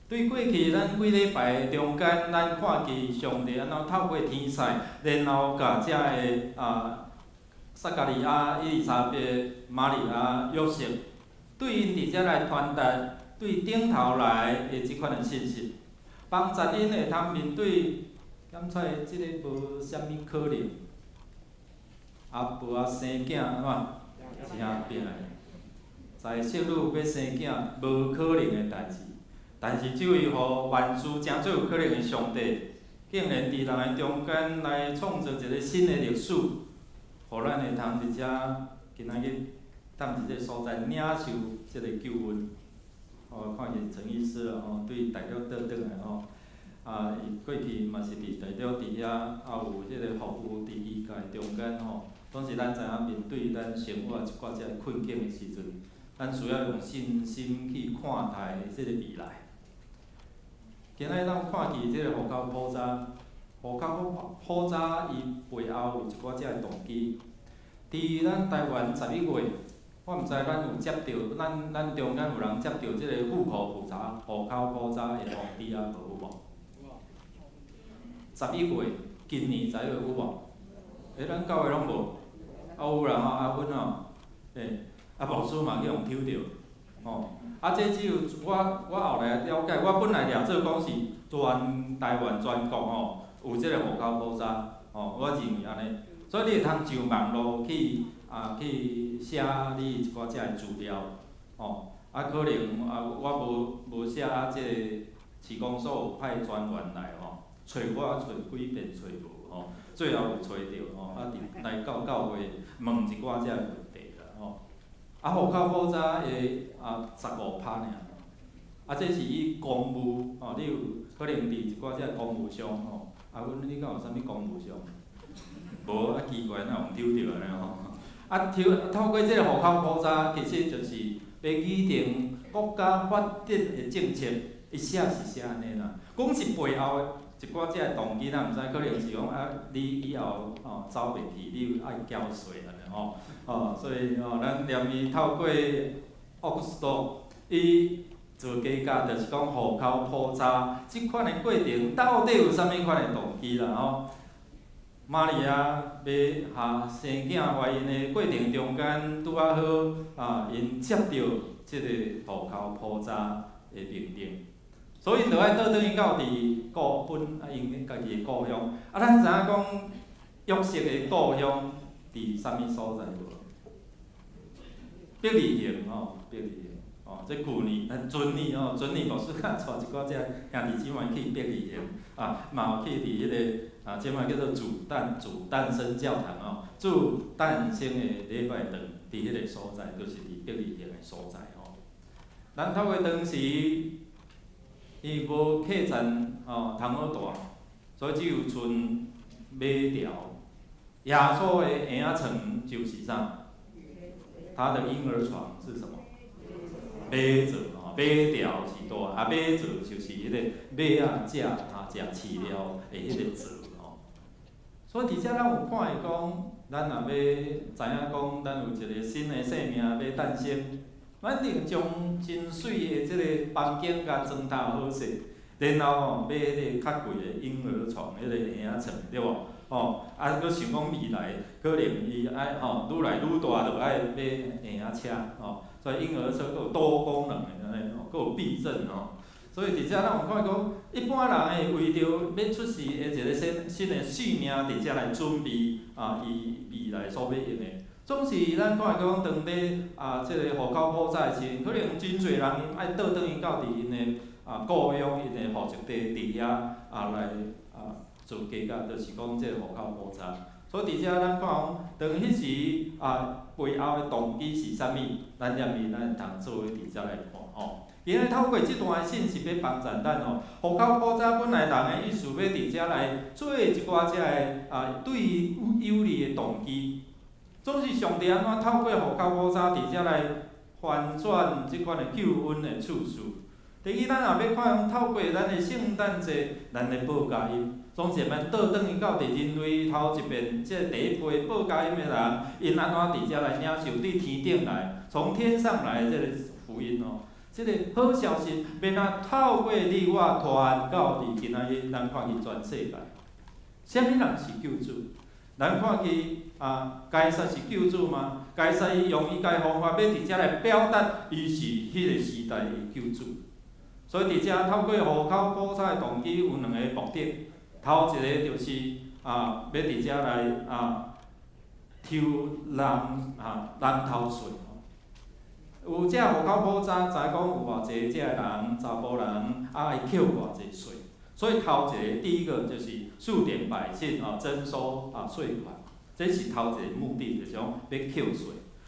對過去咱幾禮拜中間，咱看見上帝按怎透過天使，然後共遮个啊撒迦利亞、伊麗莎白、瑪利亞、約瑟，對𪜶佇遮來傳達對頂頭來的這款的信息，幫助𪜶會通面對，感覺這个無啥物可能，啊無啊生囝按怎？誠拼的，在聖女欲生囝無可能的代誌，但是這位予萬事成做有可能的上帝，竟然佇人的中間來創造一个新的歷史，予咱會通佇遮今仔日踮佇這个所在領受這个救恩。哦，看見陳醫師哦，對大陸倒轉來吼，啊，伊過去嘛是佇大陸佇遐，也有這个服務佇醫界中間吼。總是咱知影面對咱生活一寡這个困境的時陣，咱需要用信心去看待這个未來。今仔日咱看見這个戶口普查，戶口普查伊背後有一寡這个動機。佇咱台灣11月，我毋知咱有接著，咱中間有人接著這個戶口普查、戶口普查的通知啊無？有無？十一月，今年十一月有無？欸，咱教會攏無？啊有啦吼，阿芬吼，欸，啊牧師嘛去予抽著，吼，啊，這只有我後來了解，我本來掠做講是全台灣全國吼有這個戶口簿查，吼，我認為按呢，所以你會通上網路去啊去寫你一寡遮的資料，吼，啊可能啊我無寫啊，這個市公所有派專員來吼，揣我揣幾遍揣無吼，最後有揣著吼，啊佇來到教會問一寡遮的問題啦吼。啊，戶口簿查會啊15趴爾，啊，這是以公務吼，你有可能佇一寡遮公務上吼，啊，阮你敢有啥物公務上？無啊，奇怪，哪有抽著按呢吼？啊，透過這個戶口簿查，其實就是欲擬定國家發展的政策，伊寫是寫按呢啦。講是背後的一寡遮的動機，咱毋知，可能是講啊，你以後吼走袂去，你有愛繳稅按呢吼。哦，所以吼，咱連伊透過奧古斯都，伊做加價，就是講戶口普查這款的過程，到底有啥物款的動機啦吼？瑪利亞欲下生囝懷孕的過程中間，拄仔好啊，𪜶接著這個戶口普查的命令，所以𪜶著愛倒轉去到佇故本啊，𪜶家己的故鄉。啊，咱知影講約瑟的故鄉佇啥物所在無？伯利恆吼，伯利恆吼，這舊年啊，前年吼，前年牧師較帶一寡遮兄弟姊妹去伯利恆啊，嘛有去佇彼個啊，這擺叫做主誕生教堂吼，主誕生的禮拜堂，佇彼個所在，就是佇伯利恆的所在吼。咱透過當時伊無客棧吼通好蹛，所以只有賰馬槽。耶穌的嬰仔床就是啥？他的嬰兒床是什麼？馬槽吼，馬槽是大，啊馬槽就是彼個馬仔食啊食飼料的彼個槽吼。所以佇遮咱有看會講，咱若欲知影講，咱有一個新的生命欲誕生，咱一定將真媠的這個房間共裝頭好勢，然後吼買彼個較貴的嬰兒床，彼個嬰仔床，對無？吼，啊，閣想講未來可能伊愛吼愈來愈大，就愛買嬰仔車吼，所以嬰兒車閣有多功能的按呢吼，閣有避震吼。所以佇遮咱有看講，一般人會為著欲出世的一個新新的生命，佇遮來準備啊，伊未來所欲用的。總是咱看講，當咧啊，這個戶口簿查的時陣，可能真濟人𪜶愛倒轉去到佇𪜶的啊故鄉，𪜶的戶籍地佇遐啊來啊做加價，就是講這個戶口簿查。所以佇遮咱看講，當彼時啊背後的動機是啥物，咱念伊咱會通做伙佇遮來看吼。今日透過這段的信息，欲幫助咱吼，戶口簿查本來人的意思，欲佇遮來做一寡遮的啊對伊有利的動機。總是上帝按怎透過戶口簿查佇遮來翻轉這款的救恩的次序。第二，咱也欲看透過咱的聖誕節，咱來報佳音，總是會倒轉去到佇人類頭一遍，這第一批報佳音的人，𪜶按怎佇遮來領受對天頂來，從天上來的這個福音哦，這個好消息，欲按怎透過你我傳到佇今仔日，咱看見全世界，啥物人是救主？咱看見啊，該撒是救主嗎？該撒伊用伊家方法，欲佇遮來表達，伊是彼個時代的救主。所以佇遮透過戶口簿查的動機有兩個目的，頭一個就是啊，欲佇遮來啊抽人啊人頭稅。有這戶口簿查，知講有偌濟這個人查埔人啊愛扣偌濟稅。所以頭一個第一個就是數點百姓啊，徵收啊稅款，這是頭一個目的，就是講欲扣稅。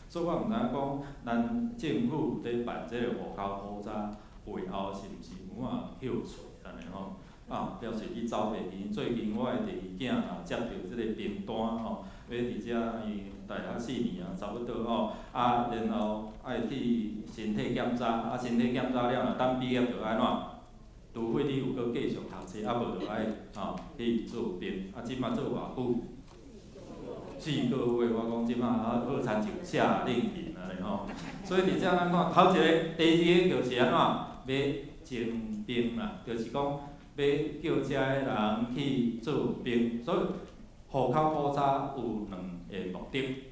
所以我毋知影講，咱政府佇辦這個戶口簿查背後是毋是有啊扣稅按呢吼？啊，表示伊走袂去。最近我的第二囝啊接著這個兵單吼，欲佇遮伊大學四年啊，差不多吼，啊，然後愛去身體檢查，啊，身體檢查了若等畢業著按怎？除非你有閣繼續讀冊，啊無就愛吼去做兵。啊，這擺做偌久？4個月，我講這擺啊好親像夏令營按呢吼。所以佇遮咱看，頭一個、第二個就是按怎？欲徵兵啦，就是講欲叫遮的人去做兵。所以戶口簿查有兩個目的。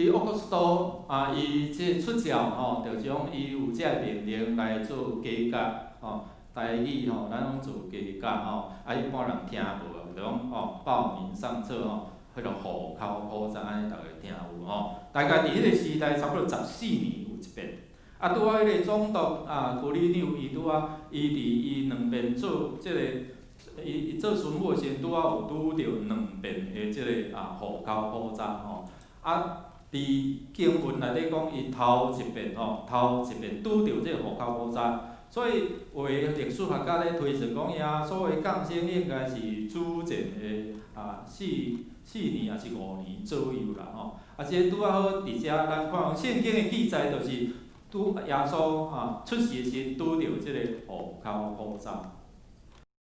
佇奧古斯都啊，伊這出教吼，就將伊有這个命令來做加價吼，台語吼，咱講做加價吼，啊一般人聽無，就講哦報名上冊吼，彼個戶口簿冊按呢，逐家聽有吼。大概佇彼個時代，差不多14年有一遍。啊，拄仔彼個總督啊，居里紐伊拄仔，伊佇伊兩遍做這個，伊做巡撫的時陣，拄仔有拄著兩遍的這個啊戶口簿冊吼。啊，佇經文內底講，伊頭一遍吼，頭一遍拄著這個戶口簿冊，所以有的歷史學家咧推算講，耶穌的降生應該是主前的啊四年抑是5年左右啦吼。啊，這拄仔好佇遮咱看聖經的記載，就是拄耶穌啊出世的時陣拄著這個戶口簿冊。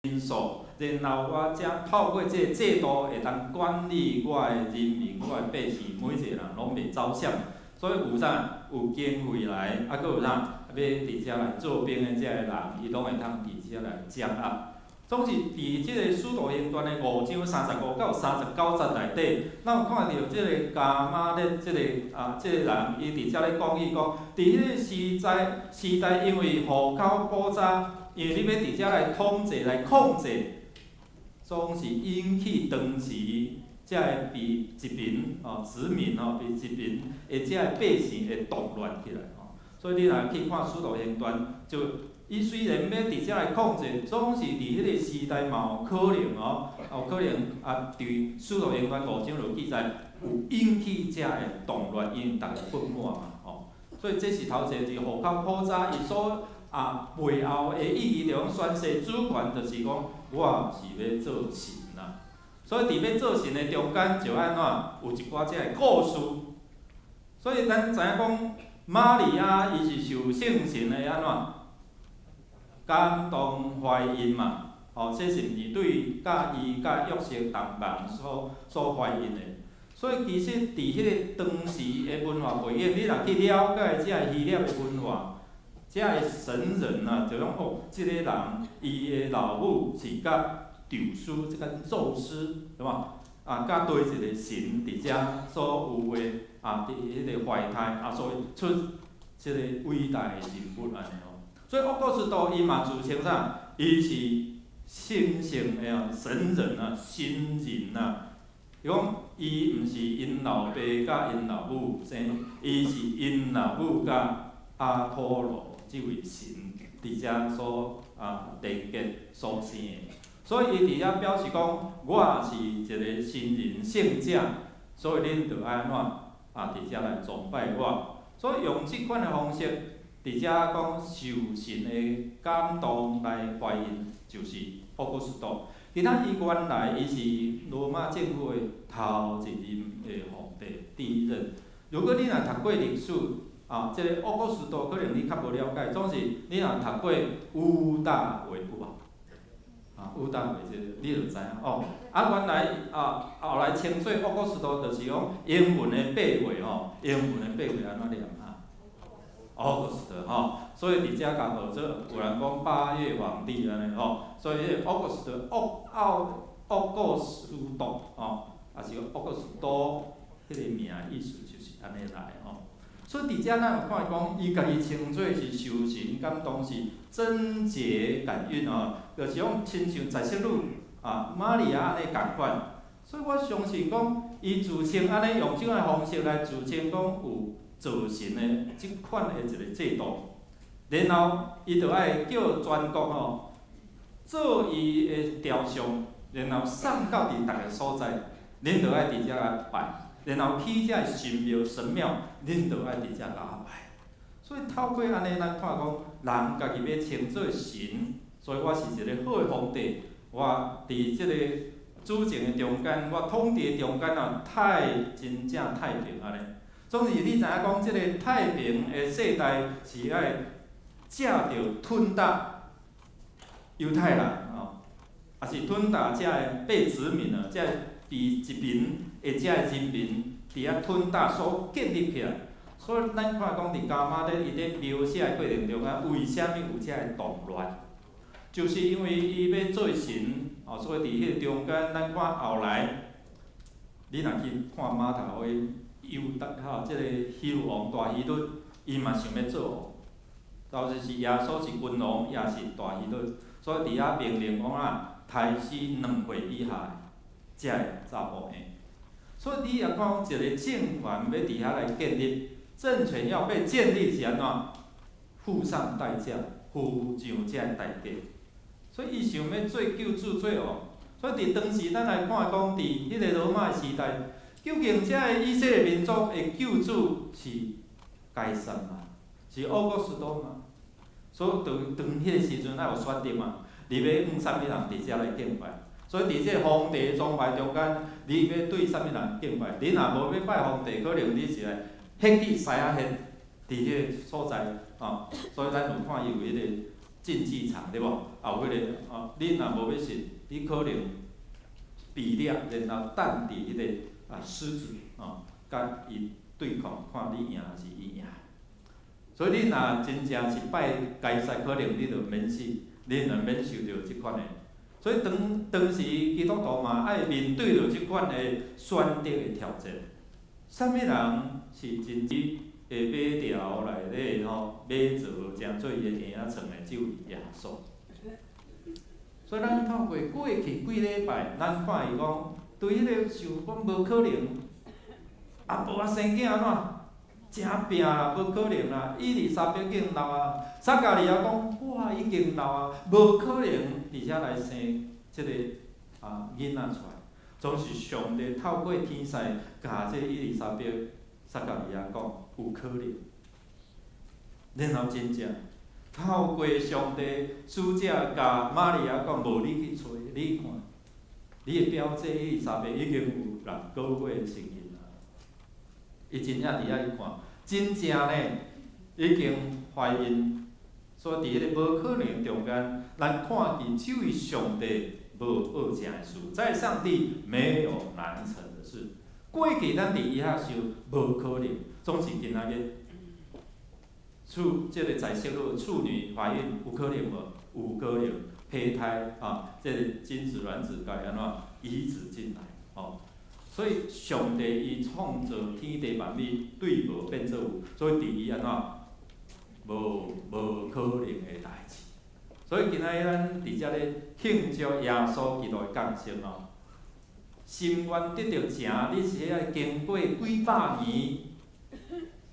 因素，然後我才透過這個制度會當管理我的人民、我的百姓，每一個人攏袂走散。所以有啥？有經費來，啊，閣有啥？欲佇遮來做兵的這个人，伊攏會通佇遮來掌握。總是佇這個使徒行傳的5章35到39節內底，咱有看著這個迦瑪列這個啊，這個人，伊佇遮咧講伊講，佇彼個時代，因為戶口簿冊，因為你欲佇遮來統治、來控制，總是引起當時這个被殖民哦、殖民吼、被殖民的這个百姓會動亂起來吼。所以你若去看使徒行傳，就伊雖然欲佇遮來控制，總是佇彼個時代嘛有可能哦，有可能啊，佇使徒行傳五章就記載有引起遮个動亂，因為逐家不滿嘛吼。所以這是頭一個是戶口簿冊，伊所啊背後的意義，就講宣誓主權，就是講我是欲做神啦。所以佇欲做神的中間，就按怎有一寡這个故事。所以咱知影講，瑪利亞伊是受聖神的按怎感動懷孕嘛，吼，這是毋是對佮伊佮約瑟同房所懷孕的？所以其實佇彼個當時的文化背景，你若去了解這个希臘的文化，這个神人啊，就講哦，這個人伊的老母是佮宙斯，這個宙斯，對無？啊，佮對一個神佇遮所有的啊，佇彼個懷胎啊，所以出這個偉大的人物按呢吼。所以奧古斯都伊嘛自稱啥？伊是神聖的啊，神人啊，神人啊。伊講伊毋是𪜶老爸佮𪜶老母生，伊是𪜶老母佮阿波羅這位神佇遮所啊連結所生的。所以伊佇遐表示講，我是一個神人聖者，所以恁著愛按怎啊？佇遮來崇拜我。所以用這款的方式，佇遮講受神的感動來懷孕，就是奧古斯都。其實伊原來伊是羅馬政府的頭一任的皇帝，第一任。如果你若讀過歷史，啊，這個奧古斯都可能你較無了解。總是你若讀過屋大維有無？啊，屋大維這個你就知影哦。啊，原來啊，後來稱做奧古斯都，就是講英文的8月吼，英文的八月按怎念啊？August 吼，所以佇遮共號做有人講八月皇帝按呢吼，所以彼個 August 奧奧奧古斯都吼，抑是奧古斯都，彼個名意思就是按呢來吼。所以佇遮咱有看講，伊家己稱做是受神感動是貞潔感孕吼，就是講親像載色女啊瑪利亞按呢仝款。所以我相信講，伊自稱按呢用這款方式來自稱講有造神的這款的一個制度，然後伊就愛叫全國吼做伊的雕像，然後送到佇逐个所在，恁就愛佇遮來拜，然後起這个神廟神廟，恁就愛佇遮共我拜。所以透過按呢，咱看講，人家己欲稱做神，所以我是一個好的皇帝，我佇這個主政的中間，我統治的中間啊，太真正太平按呢。總是你知影講，這個太平的世代是愛藉著吞打猶太人吼，抑是吞打這個被殖民啊，這個被殖民的這個人民佇遐吞打所建立起來。所以咱看講佇迦瑪列伊咧描寫的過程中啊，為啥物有這个動亂？就是因為伊欲做神，哦，所以佇彼個中間，咱看後來，你若去看馬太福音。猶大吼，這個希律王大希律，伊嘛想欲做王，就是是耶穌是君王，也是大希律，所以佇遐命令講啊，殺死2歲以下的，這个查埔嬰。所以你若講一個政權欲佇遐來建立，政權要被建立是按怎？付上代價，付上這个代價。所以伊想欲做救主做王，所以佇當時咱來看講，佇彼个羅馬時代，究竟這个以色列民族的救主是該撒嗎？是奧古斯都嗎？所以當當彼個時陣，愛有選擇嘛？你欲向啥物人佇遮來敬拜？所以佇這個皇帝崇拜中間，你欲對啥物人敬拜？你若無欲拜皇帝，可能你是來獻去獅仔獻，佇彼個所在吼。所以咱有看伊有彼個競技場對無？也有彼個吼，你若無欲信，你可能被掠，然後等佇彼個獅子吼，共伊對抗，看你贏還是伊贏。所以你若真正是拜該撒，可能你就免死，你就免受著這款的。所以當當時基督徒嘛愛面對著這款的選擇的挑戰。啥物人是真正會馬槽內底吼，馬槽成做伊的嬰仔床的，只有耶穌。所以咱透過過去幾禮拜，咱看伊講，對彼個想講無可能，啊無啊生囝按怎？誠拼啦，無可能啦！伊麗莎白已經老啊，撒迦利亞講我已經老啊，無可能佇遮來生這個囡仔出來。總是上帝透過天使共這伊麗莎白、撒迦利亞講有可能，然後真正透過上帝使者共瑪利亞講，無你去揣，你看，你的表姐伊麗莎白已經有6個月的身孕啊！伊真正佇遐去看，真正呢已經懷孕，所以佇彼個無可能中間，咱看見這位上帝無惡成的事，在上帝沒有難成的事。過去咱佇醫學想無可能，總是今仔日處這個在生路處女懷孕有可能無？有可能，胚胎啊，這個精子卵子共伊按怎移植進來，吼。所以上帝伊創造天地萬物，對無變做有，所以佇伊按怎無無可能的代誌。所以今仔日咱佇遮咧慶祝耶穌基督的降生哦，心願得著成，你是愛經過幾百年，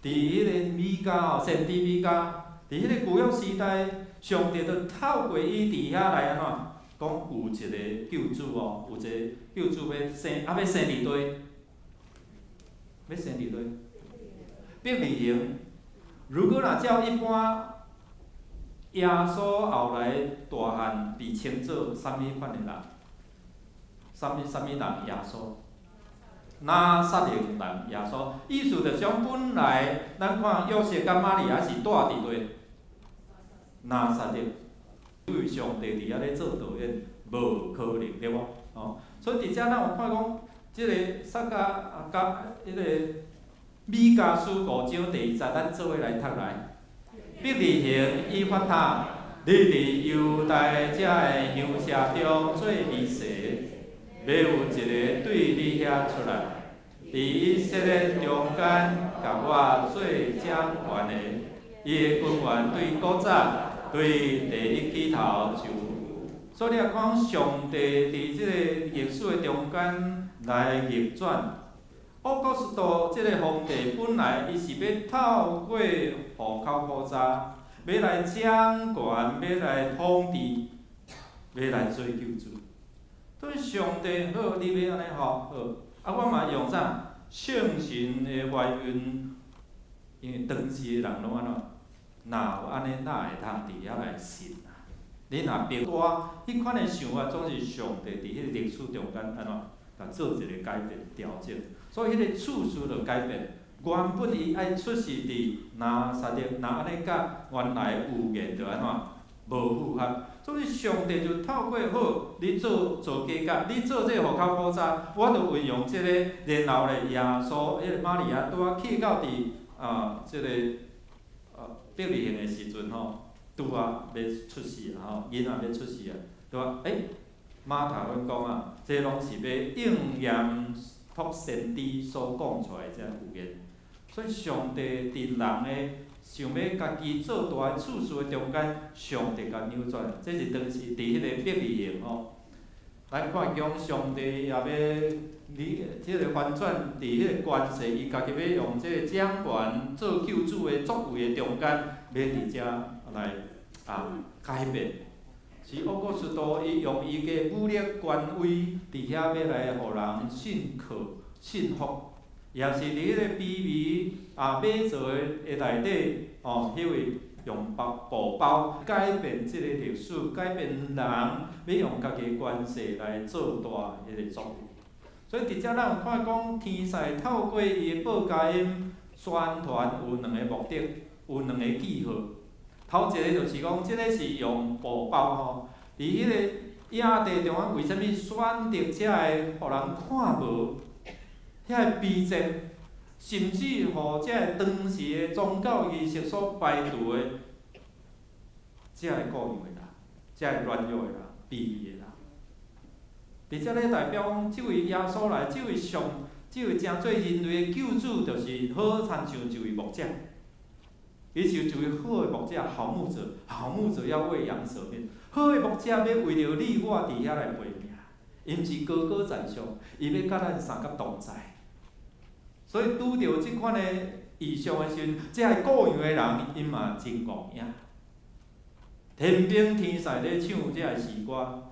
佇彼個彌迦吼，先知彌迦，佇彼個舊約時代，上帝就透過伊佇遐來按怎講有一個救主哦，有一個救主欲生，欲生佇佗？欲生佇佗？伯利恆。如果若照一般，耶穌後來大漢被稱做啥物款的人？啥物啥物人？耶穌？拿撒勒人耶穌，意思就是講本來咱看約瑟佮瑪利亞是蹛佇佗？拿撒勒，因為上帝佇遐咧做導演，無可能對無？吼，所以佇遮咱有看講，這個撒迦共彼個彌迦書五章第二節，咱做伙來讀來。伯利恆以法他，你佇猶大這个鄉社中最微細，欲有一个對你遐出來，佇以色列中間，共我做掌權的，伊的根源對古早，對地一起頭就有。所以你若看上帝佇這個歷史的中間來逆轉，奧古斯都這個皇帝本來伊是欲透過戶口簿查，欲來掌權，欲來統治，欲來做救主。對上帝好，你欲按呢吼好，啊，我嘛用啥？聖神的懷孕，因為當時的人攏按怎？若有按呢，哪會通佇遐來信啊？你若別大，彼款的想法總是上帝佇彼個歷史中間按怎？共做一個改變調整，所以彼個次序就改變。原本伊愛出世佇拿撒勒，若按呢佮原來預言就按怎？無符合。所以上帝就透過好，你做做假假，你做這個戶口簿查，我就運用這個，然後咧耶穌，彼個瑪利亞拄仔去到佇這個伯利恆的時陣吼，拄仔欲出世啊吼，囡仔欲出世啊，對吧？欸，馬太阮講啊，這攏是欲應驗託先知所講出來這預言。所以上帝佇人的想欲家己做大的次序的中間，上帝共扭轉，這是當時佇彼個伯利恆吼。咱看講上帝也欲你這个翻轉佇彼个權勢，伊家己欲用這个掌權做救主的作為的中間，欲佇遮來改變。是奧古斯都伊用伊个武力權威佇遐欲來予人信靠、信服，也是佇彼個卑微馬槽的內底哦，彼位用布包改變這个歷史，改變人欲用家己的權勢來做大彼个作為。所以佇遮咱有看講，天使透過伊的報佳音宣傳有兩个目的，有兩個記號。頭一个就是講，這个是用布包吼，佇彼个野地中間，為啥物選擇遮个予人看無？遐个卑賤，甚至予這个當時的宗教儀式所排除的，遮个羔羊的人，遮个軟弱的人，卑微的人。佇遮咧代表講，這位耶穌來，這位上，這位成做人類的救主，就是好親像一位牧者。伊就一位好的牧者，好牧者，好牧者要為羊捨命。好的牧者欲為著你我佇遐來賣命，伊毋是高高在上，伊欲佮咱相佮同在。所以拄著這款的異象的時陣，這个羔羊的人，𪜶嘛真戇影。天兵天使咧唱這个詩歌，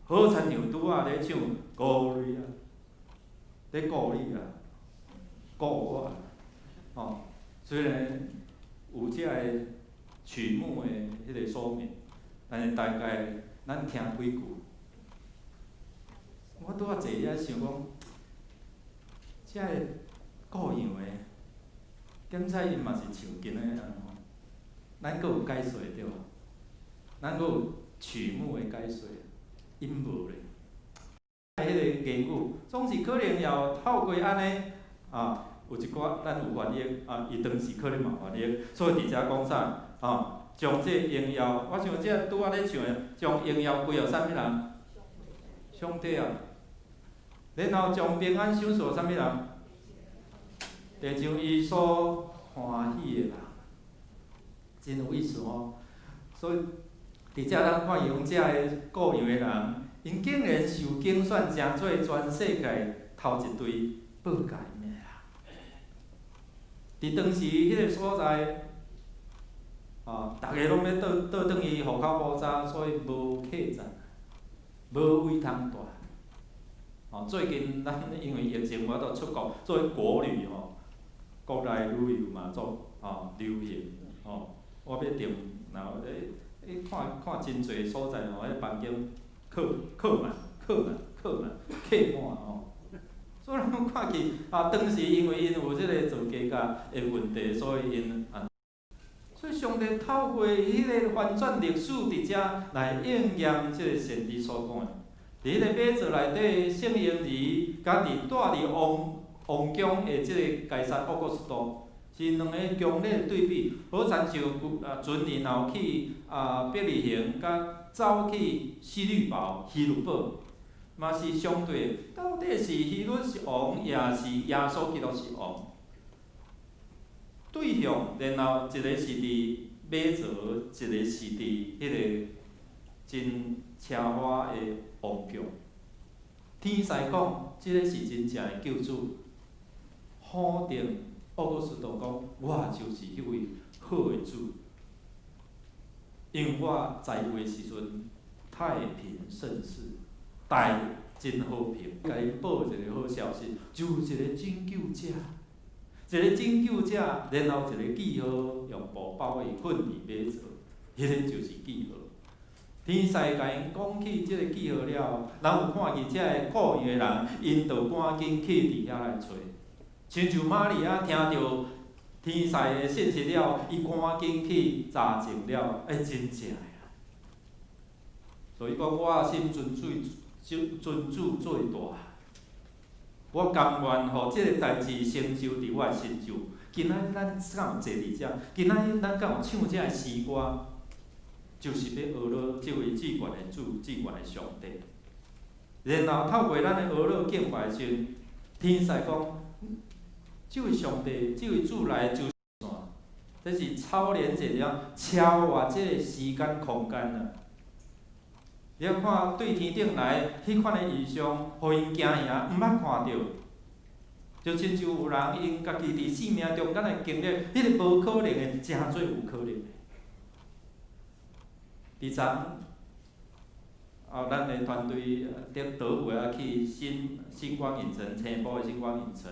好親像拄仔咧唱歌女啊，咧顧你啊，顧我，吼。雖然有這个曲目的彼个說明，但是大概咱聽幾句，我拄仔坐遐想講，這个羔羊的，檢查𪜶嘛是像今仔按呢吼，咱閣有解說對無？咱閣有曲目的解說，𪜶無咧。彼个言語總是可能也有透過按呢啊，有一寡咱有翻譯啊，伊當時可能嘛翻譯，所以佇遮講啥啊？將這榮耀，我想這拄仔咧唱的，將榮耀歸予啥物人？上帝啊！然後將平安賞賜啥物人？地上伊所歡喜的人，真有意思哦。所以佇遮咱看用遮个羔羊的人，𪜶竟然受揀選，成做全世界頭一隊報佳音的人。佇當時彼个所在，逐个攏欲倒倒轉去戶口簿查，所以無客棧，無位通蹛。哦，最近咱因為疫情無法度出國，做國旅吼，國內旅遊嘛做流行吼。我欲訂，然後咧，看看真濟所在吼，彼房間客客滿、客滿、客滿、客滿吼。所以咱看去啊，當時因為𪜶有這个做加價的問題，所以𪜶啊，所以上帝透過彼个翻轉歷史佇遮來應驗這个先知所講的。佇彼個馬槽內底聖嬰兒，佮佇蹛佇王王宮的這个該撒奧古斯都，是兩個強烈對比。好親像船然後去伯利恆，佮走去希律堡、希律堡，嘛是相對。到底是希律是王，抑是耶穌基督是王？對象，然後一个是佇馬槽，一个是佇彼个真奢華的王宮。天使講，這个是真正的救主。否定奧古斯都講，我就是彼位好的主，因為我在位時陣太平盛世，大真和平，共𪜶報一个好消息，就有一个拯救者，一個拯救者，然後一個記號用布包伊睏佇馬槽，彼个就是記號。天使共𪜶講起這个記號了，咱有看見這个羔羊的人，𪜶就趕緊去佇遐來揣。親像瑪利亞聽著天使的信息了，伊趕緊去查證了，欸，真正的啊！所以講，我心尊主，尊主最大。我甘願予這个代誌成就佇我的身上。今仔日咱敢有坐佇遮？今仔日咱敢有唱這个詩歌？就是欲學落這位至懸的主、至懸的上帝。然後透過咱的學樂敬拜時，天使講，這位上帝，這位主來就是這是超連結了，超越這個時間空間啊！你要看對天頂來彼款的異象，予𪜶驚嚇，毋捌看著。就親像有人𪜶家己佇生命中間的經歷，彼個無可能的，成做有可能的。佇昨啊，咱的團隊佇倒位啊去新星光影城，青埔的星光影城，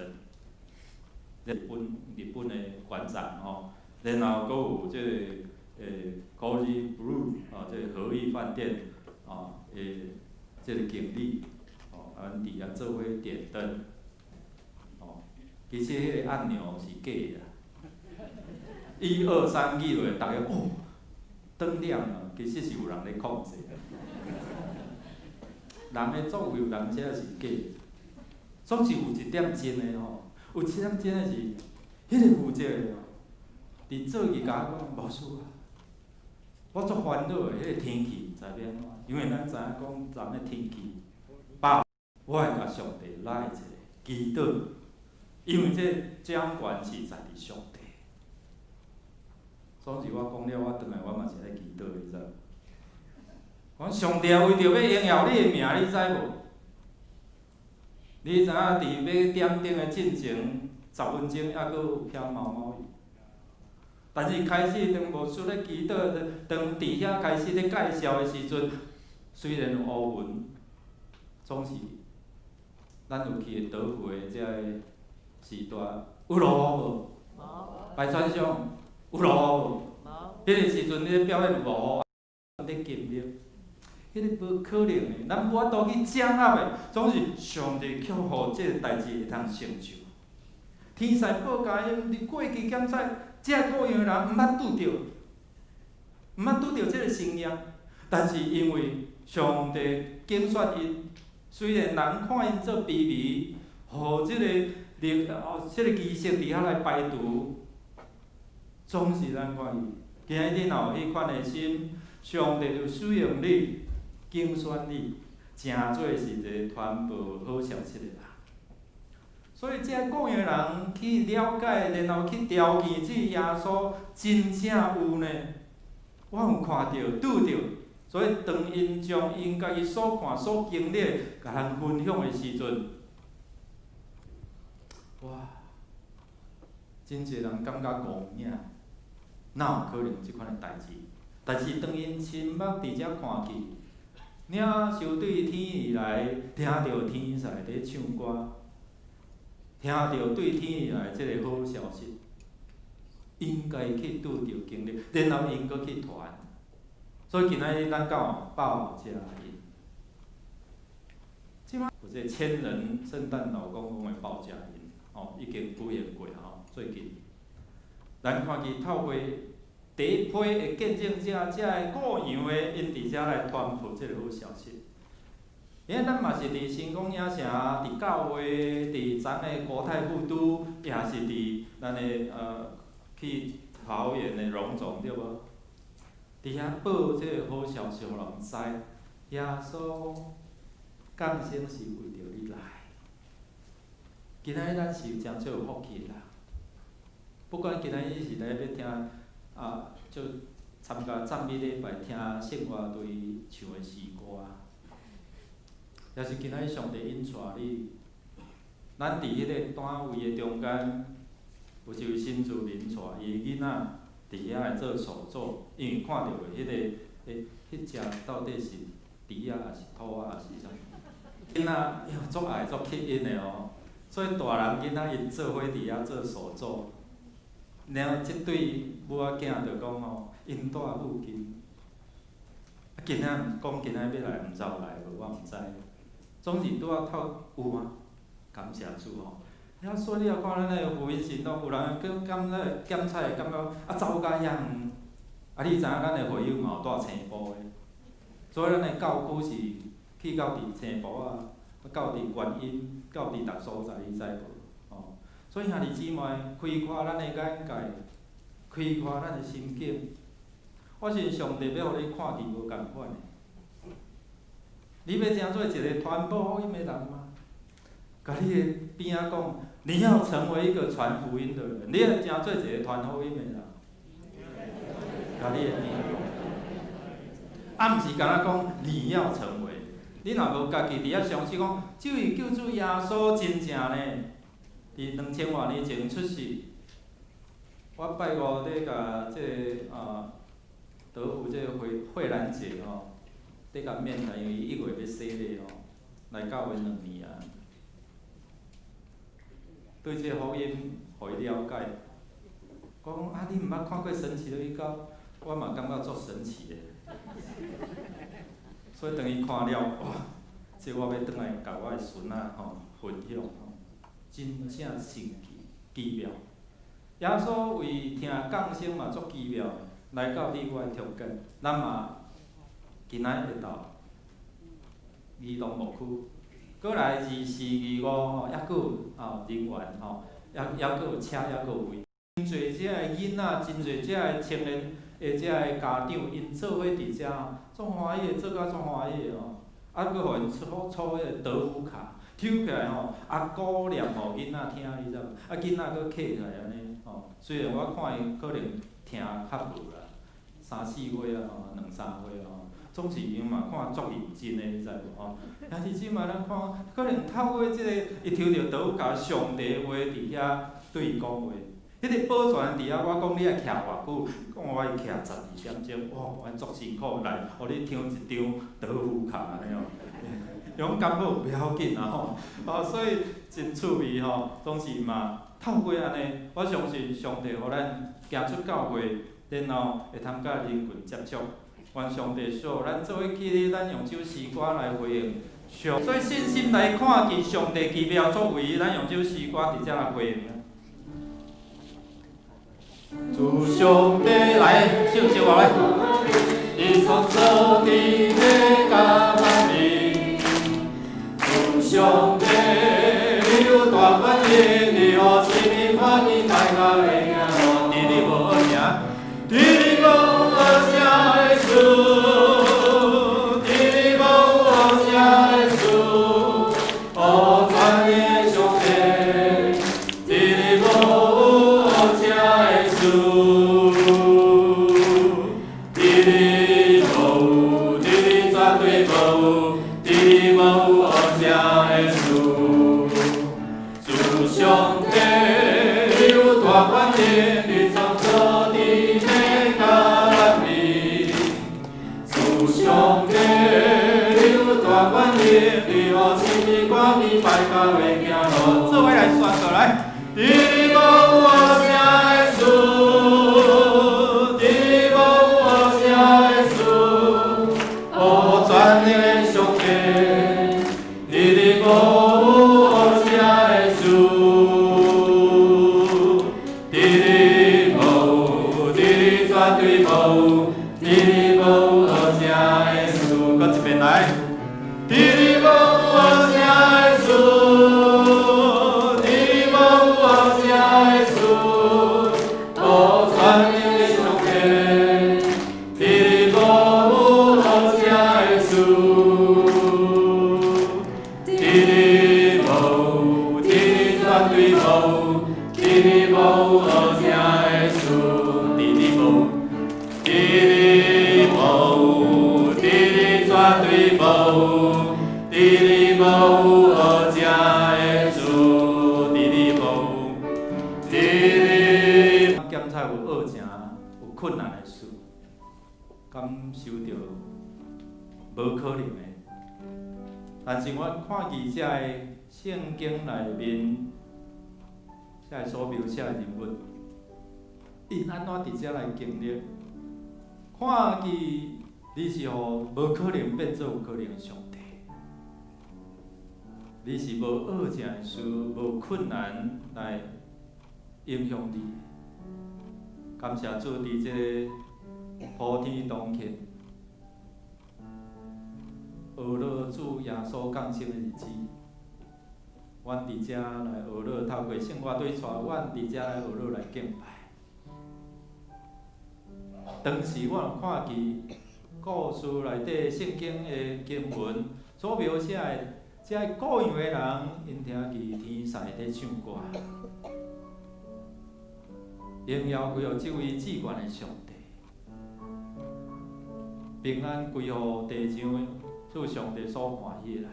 日本的館長吼，然後閣有這個Cozy Blue 啊，這個和逸飯店啊，這個經理，吼，啊，阮佇遐做伙點燈，吼，其實彼個按鈕是假的啦，一二三按落，逐家哦，燈亮了，其實是有人咧控制。人的作為有當時是假，總是有一點真的吼，有一點真的是，彼個負責的吼，佇做伊共我講無事啊，我足煩惱的，彼個天氣毋知欲按怎，因為咱知影講昨的天氣，百我會共上帝來一下祈禱，因為這掌權是在佇上帝。總是我講了，我轉來我嘛是愛祈禱，你知無？講上帝為著欲榮耀你的名，你知無？你知影佇欲點燈的進前10分鐘，猶閣有飄毛毛雨。但是開始當牧師咧祈禱，當佇遐開始咧介紹的時陣，雖然有烏雲，總是咱有去倒回的這个時代，有落雨無？白川鄉有落雨無？彼個時陣你咧表演有落雨，咧經歷。彼個無可能的，咱無法度去掌握的，總是上帝卻予這個代誌會通成就。天使報佳音，佇過去檢查，這個故鄉的人毋捌拄著，毋捌拄著這個神跡，但是因為上帝揀選𪜶，雖然人看𪜶做卑微，予這個力哦，這個儀式佇遐來排除，總是咱看伊，今日你若有彼款的心，上帝就使用你。揀選你，成做是一個傳播好消息的人。所以，這個故鄉人去了解，然後去調見這耶穌真正有呢。我有看著、拄著，所以當𪜶將𪜶家己所看、所經歷，共咱分享的時陣，哇！真濟人感覺戇影，哪有可能這款的代誌？但是當𪜶親目佇遮看見，領受對天而來，聽著天使佇唱歌，聽著對天而來這個好消息，應該去拄著經歷，然後𪜶閣去傳。所以今仔日咱講報佳音，這擺有這個千人聖誕老公公的報佳音，哦，已經舉行過吼，最近，咱看見透過第一批的見證者，這个故鄉的，𪜶佇遮來傳播這個好消息。因為咱嘛是佇星光影城，佇教會，佇昨的國泰富都，也是佇咱的去桃園的榮總，對無？佇遐報這個好消息，予人知，耶穌降生是為著你來。今仔日咱是誠做有福氣的人，不管今仔日是來欲聽啊，就參加讚美禮拜，聽聖樂隊唱的詩歌，抑是今仔日上帝引帶你，咱佇彼個單位的中間，有一位新住民帶伊的囡仔佇遐來做手作，因為看著彼個彼隻到底是豬仔，抑是兔仔，抑是啥？囡仔喲足愛足吸引的哦，所以大人囡仔𪜶做伙佇遐做手作。然後這對母仔囝就講吼，𪜶住附近，啊今仔講今仔欲來，毋知有來無，我毋知。總是拄仔透有嗎？感謝主吼！了所以你也看咱的福音行動，有人閣感覺檢查會感覺啊走較遐遠，啊你知影咱的會友嘛有住青埔的，所以咱的教區是去到佇青埔啊，到佇觀音，到佇逐所在，你知無？吼！所以兄弟姊妹，開闊咱的眼界，開闊咱的心境。我信上帝欲予你看見無仝款的。你欲成做一個傳播福音的人嗎？共你的邊仔講，你要成為一個傳福音的人，你欲成做一个傳福音的人。共你的邊仔講，啊，毋是干焦講你要成為，你若無家己佇遐相信講，這位救主耶穌真正呢，佇2000外年前出世。我拜五咧共這个啊德福這个惠惠蘭姐吼，咧共面談，因為伊1月欲洗禮吼，來教會2年啊，對這个福音予伊了解。我講啊，你毋捌看過神奇的預告，我嘛感覺足神奇的。所以當伊看了，哇！這我欲轉來共我的孫仔吼分享吼，真正神奇奇妙。耶穌為疼降生嘛足奇妙，來到你我的中間，咱嘛今仔會到基隆牧區，閣來二四二五吼，猶閣有啊人員吼，猶閣有車，猶閣有位。真濟遮的囡仔，真濟遮的青年的遮的家長，𪜶做伙佇遮，足歡喜的，做甲足歡喜的吼。啊，閣予𪜶抽抽彼个德福卡，抽起來吼，啊鼓勵予囡仔聽，你知無？啊，囡仔閣客起來按呢吼。雖然我看伊可能聽較無啦，三四歲啊吼，兩三歲吼，總是𪜶嘛看足認真的，你知無吼？但是這擺咱看，可能透過這个，伊抽著德福卡，上帝的話佇遐對伊講話。彼个保全佇遐，我講你愛徛偌久，講我愛徛12點鐘，哇，我足辛苦來，予你抽一張德福卡按呢吼。伊講剛好袂要緊啦吼，哦，所以真趣味吼，總是嘛透過按呢，我相信上帝予咱行出教會，然後會通佮人群接觸。願上帝賜福咱做伙起立，咱用這首詩歌來回應上。所以信心來看見上帝奇妙作為，咱用這首詩歌佇遮來回應。主上帝來，唱唱我來。你創造天地佮萬民，主上帝，你有大權能，你予生命看見大家的行路，佇你無學啥，佇你無學啥的事，佇你無學啥的事，哦，全能的上帝，佇你無學啥的事，佇你無，佇你絕對無，佇你無學啥的事。主上帝，你有大權能，你創造天地佮萬民。主上帝，你有大權能，你予生命看見敗家的行路。做伙來宣告來，佇你無學啥的事，佇你無學啥的事，哦，全能的上帝，佇你無學啥的事，佇你無，佇你絕對無，佇你無學啥的事。閣一遍來，佇你無學啥的事，佇你無學啥的事，哦，全能的上帝，佇你無學啥的事，佇你無，佇你絕對無，佇你無學啥的事，佇你無，佇你無，佇你絕對無，佇你無學啥的事，佇你無，佇你。檢查有惡成有困難的事，感受著無可能的。但是我看見這個聖經內面，這個所描寫的人物，𪜶按怎佇遮來經歷？看見你是予無可能變做有可能的上帝，你是無惡成的事，無困難來影響你。感謝主佇這個普天同慶，學樂主耶穌降生的日子，阮佇遮來學樂，透過聖歌隊帶阮佇遮來學樂來敬拜。當時我有看見故事內底聖經的經文所描寫的，這个羔羊的人，𪜶聽見天使佇唱歌，榮耀歸予這位至懸的上帝，平安歸予地上主上帝所歡喜的人。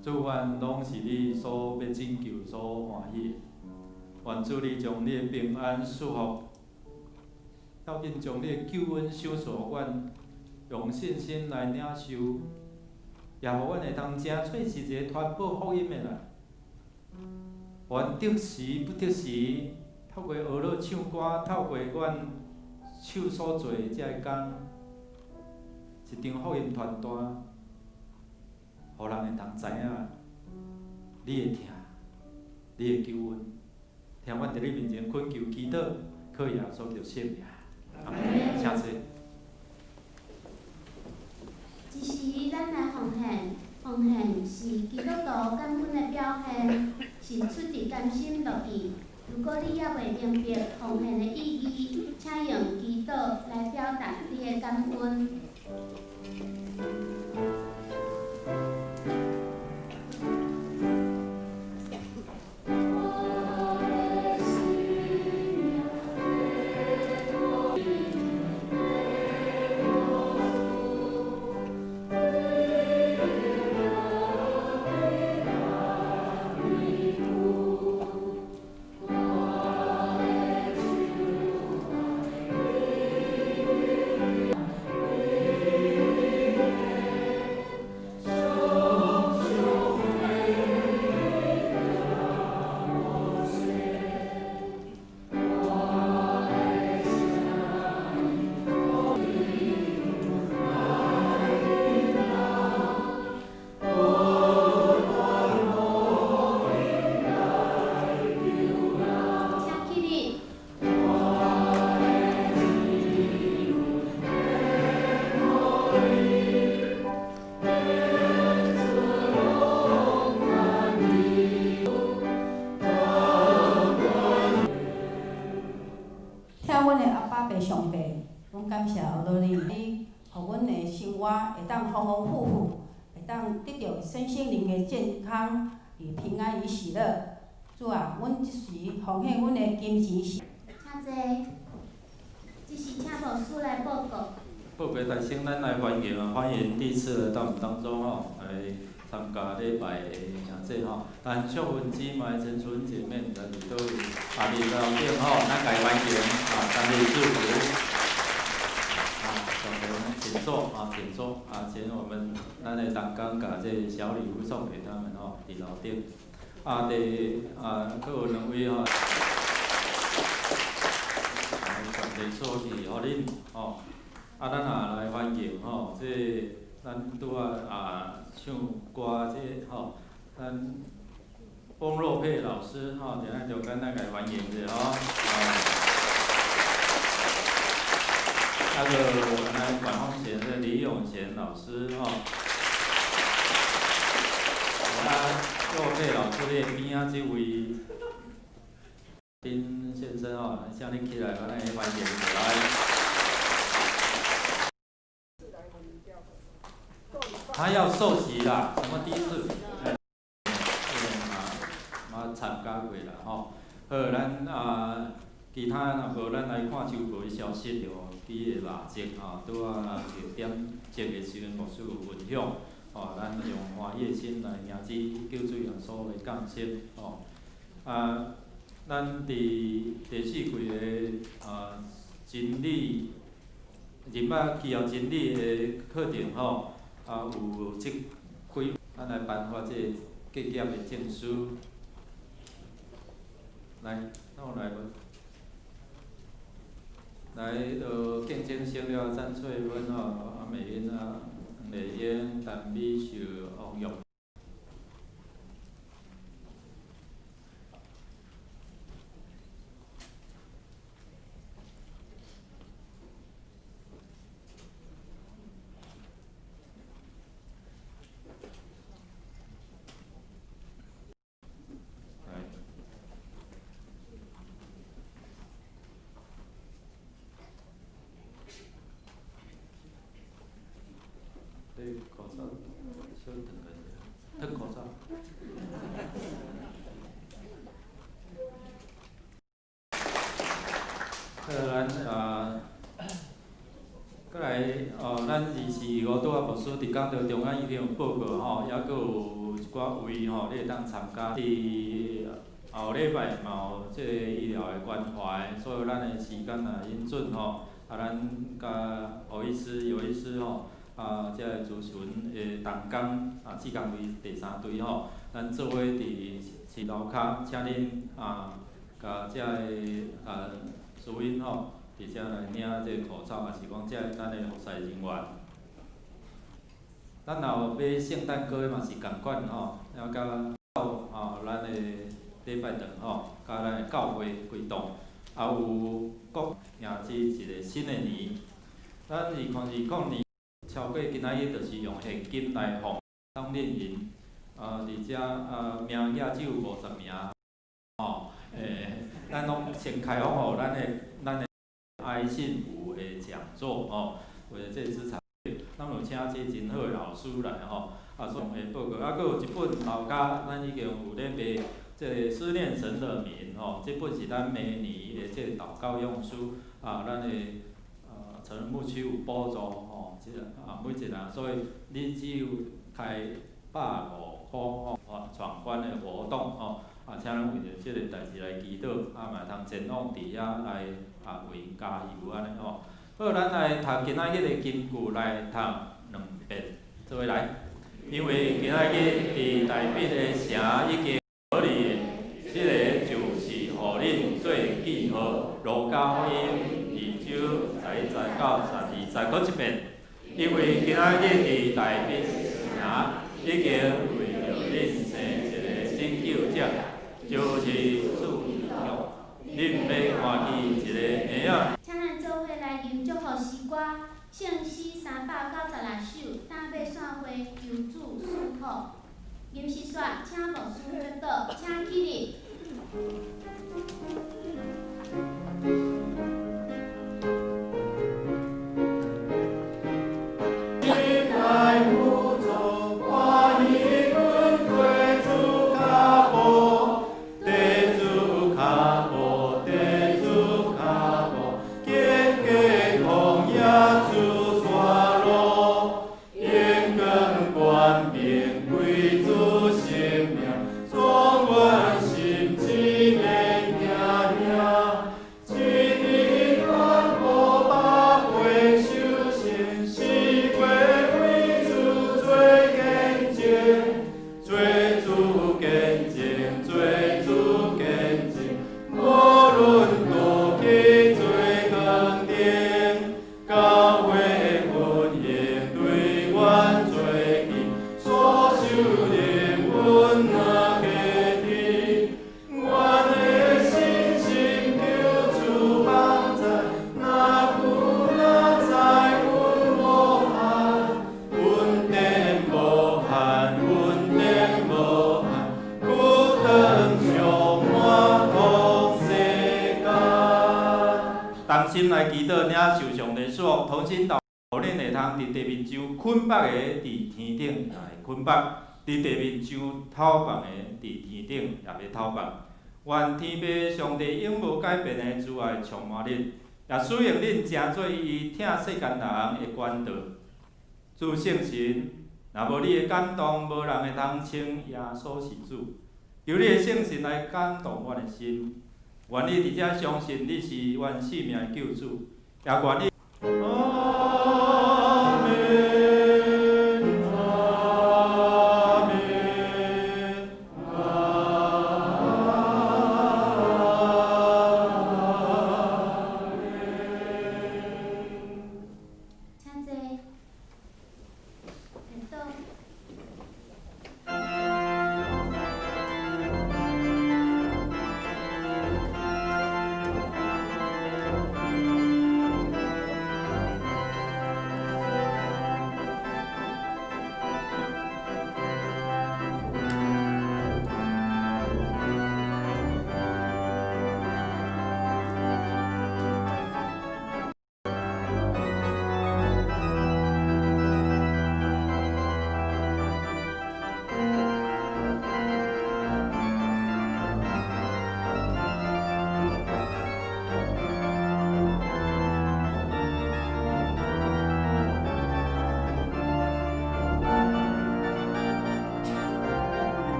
主，阮攏是你所欲拯救、所歡喜的。願主你將你的平安賜福，要緊將你的救恩賞賜予阮，用信心來領受，也予阮會當成做是一个傳報福音的人。阮得時不得時，透過學樂唱歌，透過阮手所做的這个工，一張福音傳單，予人會當知影你的疼，你的救恩。聽阮佇你面前懇求祈禱，靠耶穌基督聖名，阿們，請坐。這時，咱來奉獻，奉獻是基督徒感恩的表現，是出自甘心樂意。如果你猶未明白奉獻的意義，請用祈禱來表達你的感恩。請起立。疼阮的阿爸父上帝，阮感謝阿你，你予阮的生活會當豐豐富富，會當得著身心靈的健康與平安與喜樂。主啊，阮這時奉獻阮的金錢是。請坐。這時請牧師來報告。報告大先，咱來歡迎啊，歡迎第一次來到我們當中吼，來參加禮拜的聖祭吼。咱淑芬姊妹、陳淑芬姐妹，咱佇佗位啊，佇樓頂吼，咱共伊歡迎啊，咱來祝福。啊，上帝，請坐啊，請坐啊，請我們咱的同工共這個小禮物送給他們吼，佇樓頂。啊，第啊，閣有兩位吼。上帝賜福予恁吼。啊，咱也來歡迎吼，這咱拄仔啊唱歌這吼，咱翁若佩老師吼，佇咱中間咱共伊歡迎者吼。啊，閣咱管風琴的李永賢老師吼。啊，若佩老師的邊仔這位丁先生吼，請你起來，咱來歡迎一下來。他要受洗啦，什麼第一次？嘛參加過啦吼。好，咱啊，其他若無，咱來看秋國的消息著，幾个蠟燭吼，拄仔六點鐘的時陣，牧師有分享，吼，咱用歡喜的心來迎接救主耶穌的降生，吼。啊，咱佇第四季的啊真理，入捌基要真理的課程吼。啊，有這幾，咱來頒發這個結業的證書。來，那我來無？來，就見證生了詹翠芬吼，阿美英啊，黃麗英、陳美秀、王玉。來。你口罩小長個。咱啊，閣來哦，咱24、25拄仔牧師佇講道中間已經有報告吼，猶閣有一寡位吼，你會當參加。佇後禮拜嘛有這個醫療的關懷，所以咱的時間若允准吼，啊，咱佮胡醫師、尤醫師吼，啊，這個諮詢的同工啊，志工隊第三隊吼，咱做伙佇市樓跤，請恁啊，共這个啊諮詢吼，佇遮來領這個口罩，抑是講這咱的服侍人員。咱若有買聖誕糕的嘛是仝款吼，了佮吼咱的禮拜堂吼，佮咱的教會規棟，也有閣迎接一個新的年。咱2020年超過今仔日，就是用現金來放冬令營。啊，佇遮啊，名額只有50名，吼，咱攏先開放予咱的愛心有的講座吼，為了這個資產，咱有請這真好的老師來吼，啊，送的報告，啊，閣有一本樓跤，咱已經有咧賣這個思念神的名吼，這本是咱明年的這個禱告用書，啊，咱的成人牧區有補助吼，這個啊每一個人，所以你只有開150塊吼，啊，闖關的活動吼，啊，請咱為著這個代誌來祈禱，啊，嘛會通前往佇遐來啊為𪜶加油按呢吼。好，咱來讀今仔日的金句來讀兩遍，做伙來。因為今仔日佇大衛的城已經合理，這个就是予恁做記號。路加福音2章11節到12節，閣一遍。因為今仔日佇大衛城已經為著恁生一个拯救者，就是主基督。恁欲看見一個嬰仔。請咱做伙來吟祝福詩歌，聖詩396首，胆欲散會求主賜福。吟詩煞，請牧師祝禱，請起立。同心來祈禱，領受上帝賜福，同心禱，予恁會通佇地面上捆縛的，佇天頂也會捆縛；佇地面上透放的，佇天頂也欲透放。願天父上帝永無改變的慈愛充滿恁，也使用恁成做伊疼世間人的管道。主聖神，若無你的感動，無人會通稱耶穌是主。求你的聖神來感動阮的心，願意佇遮相信你是阮性命的救主，也願意。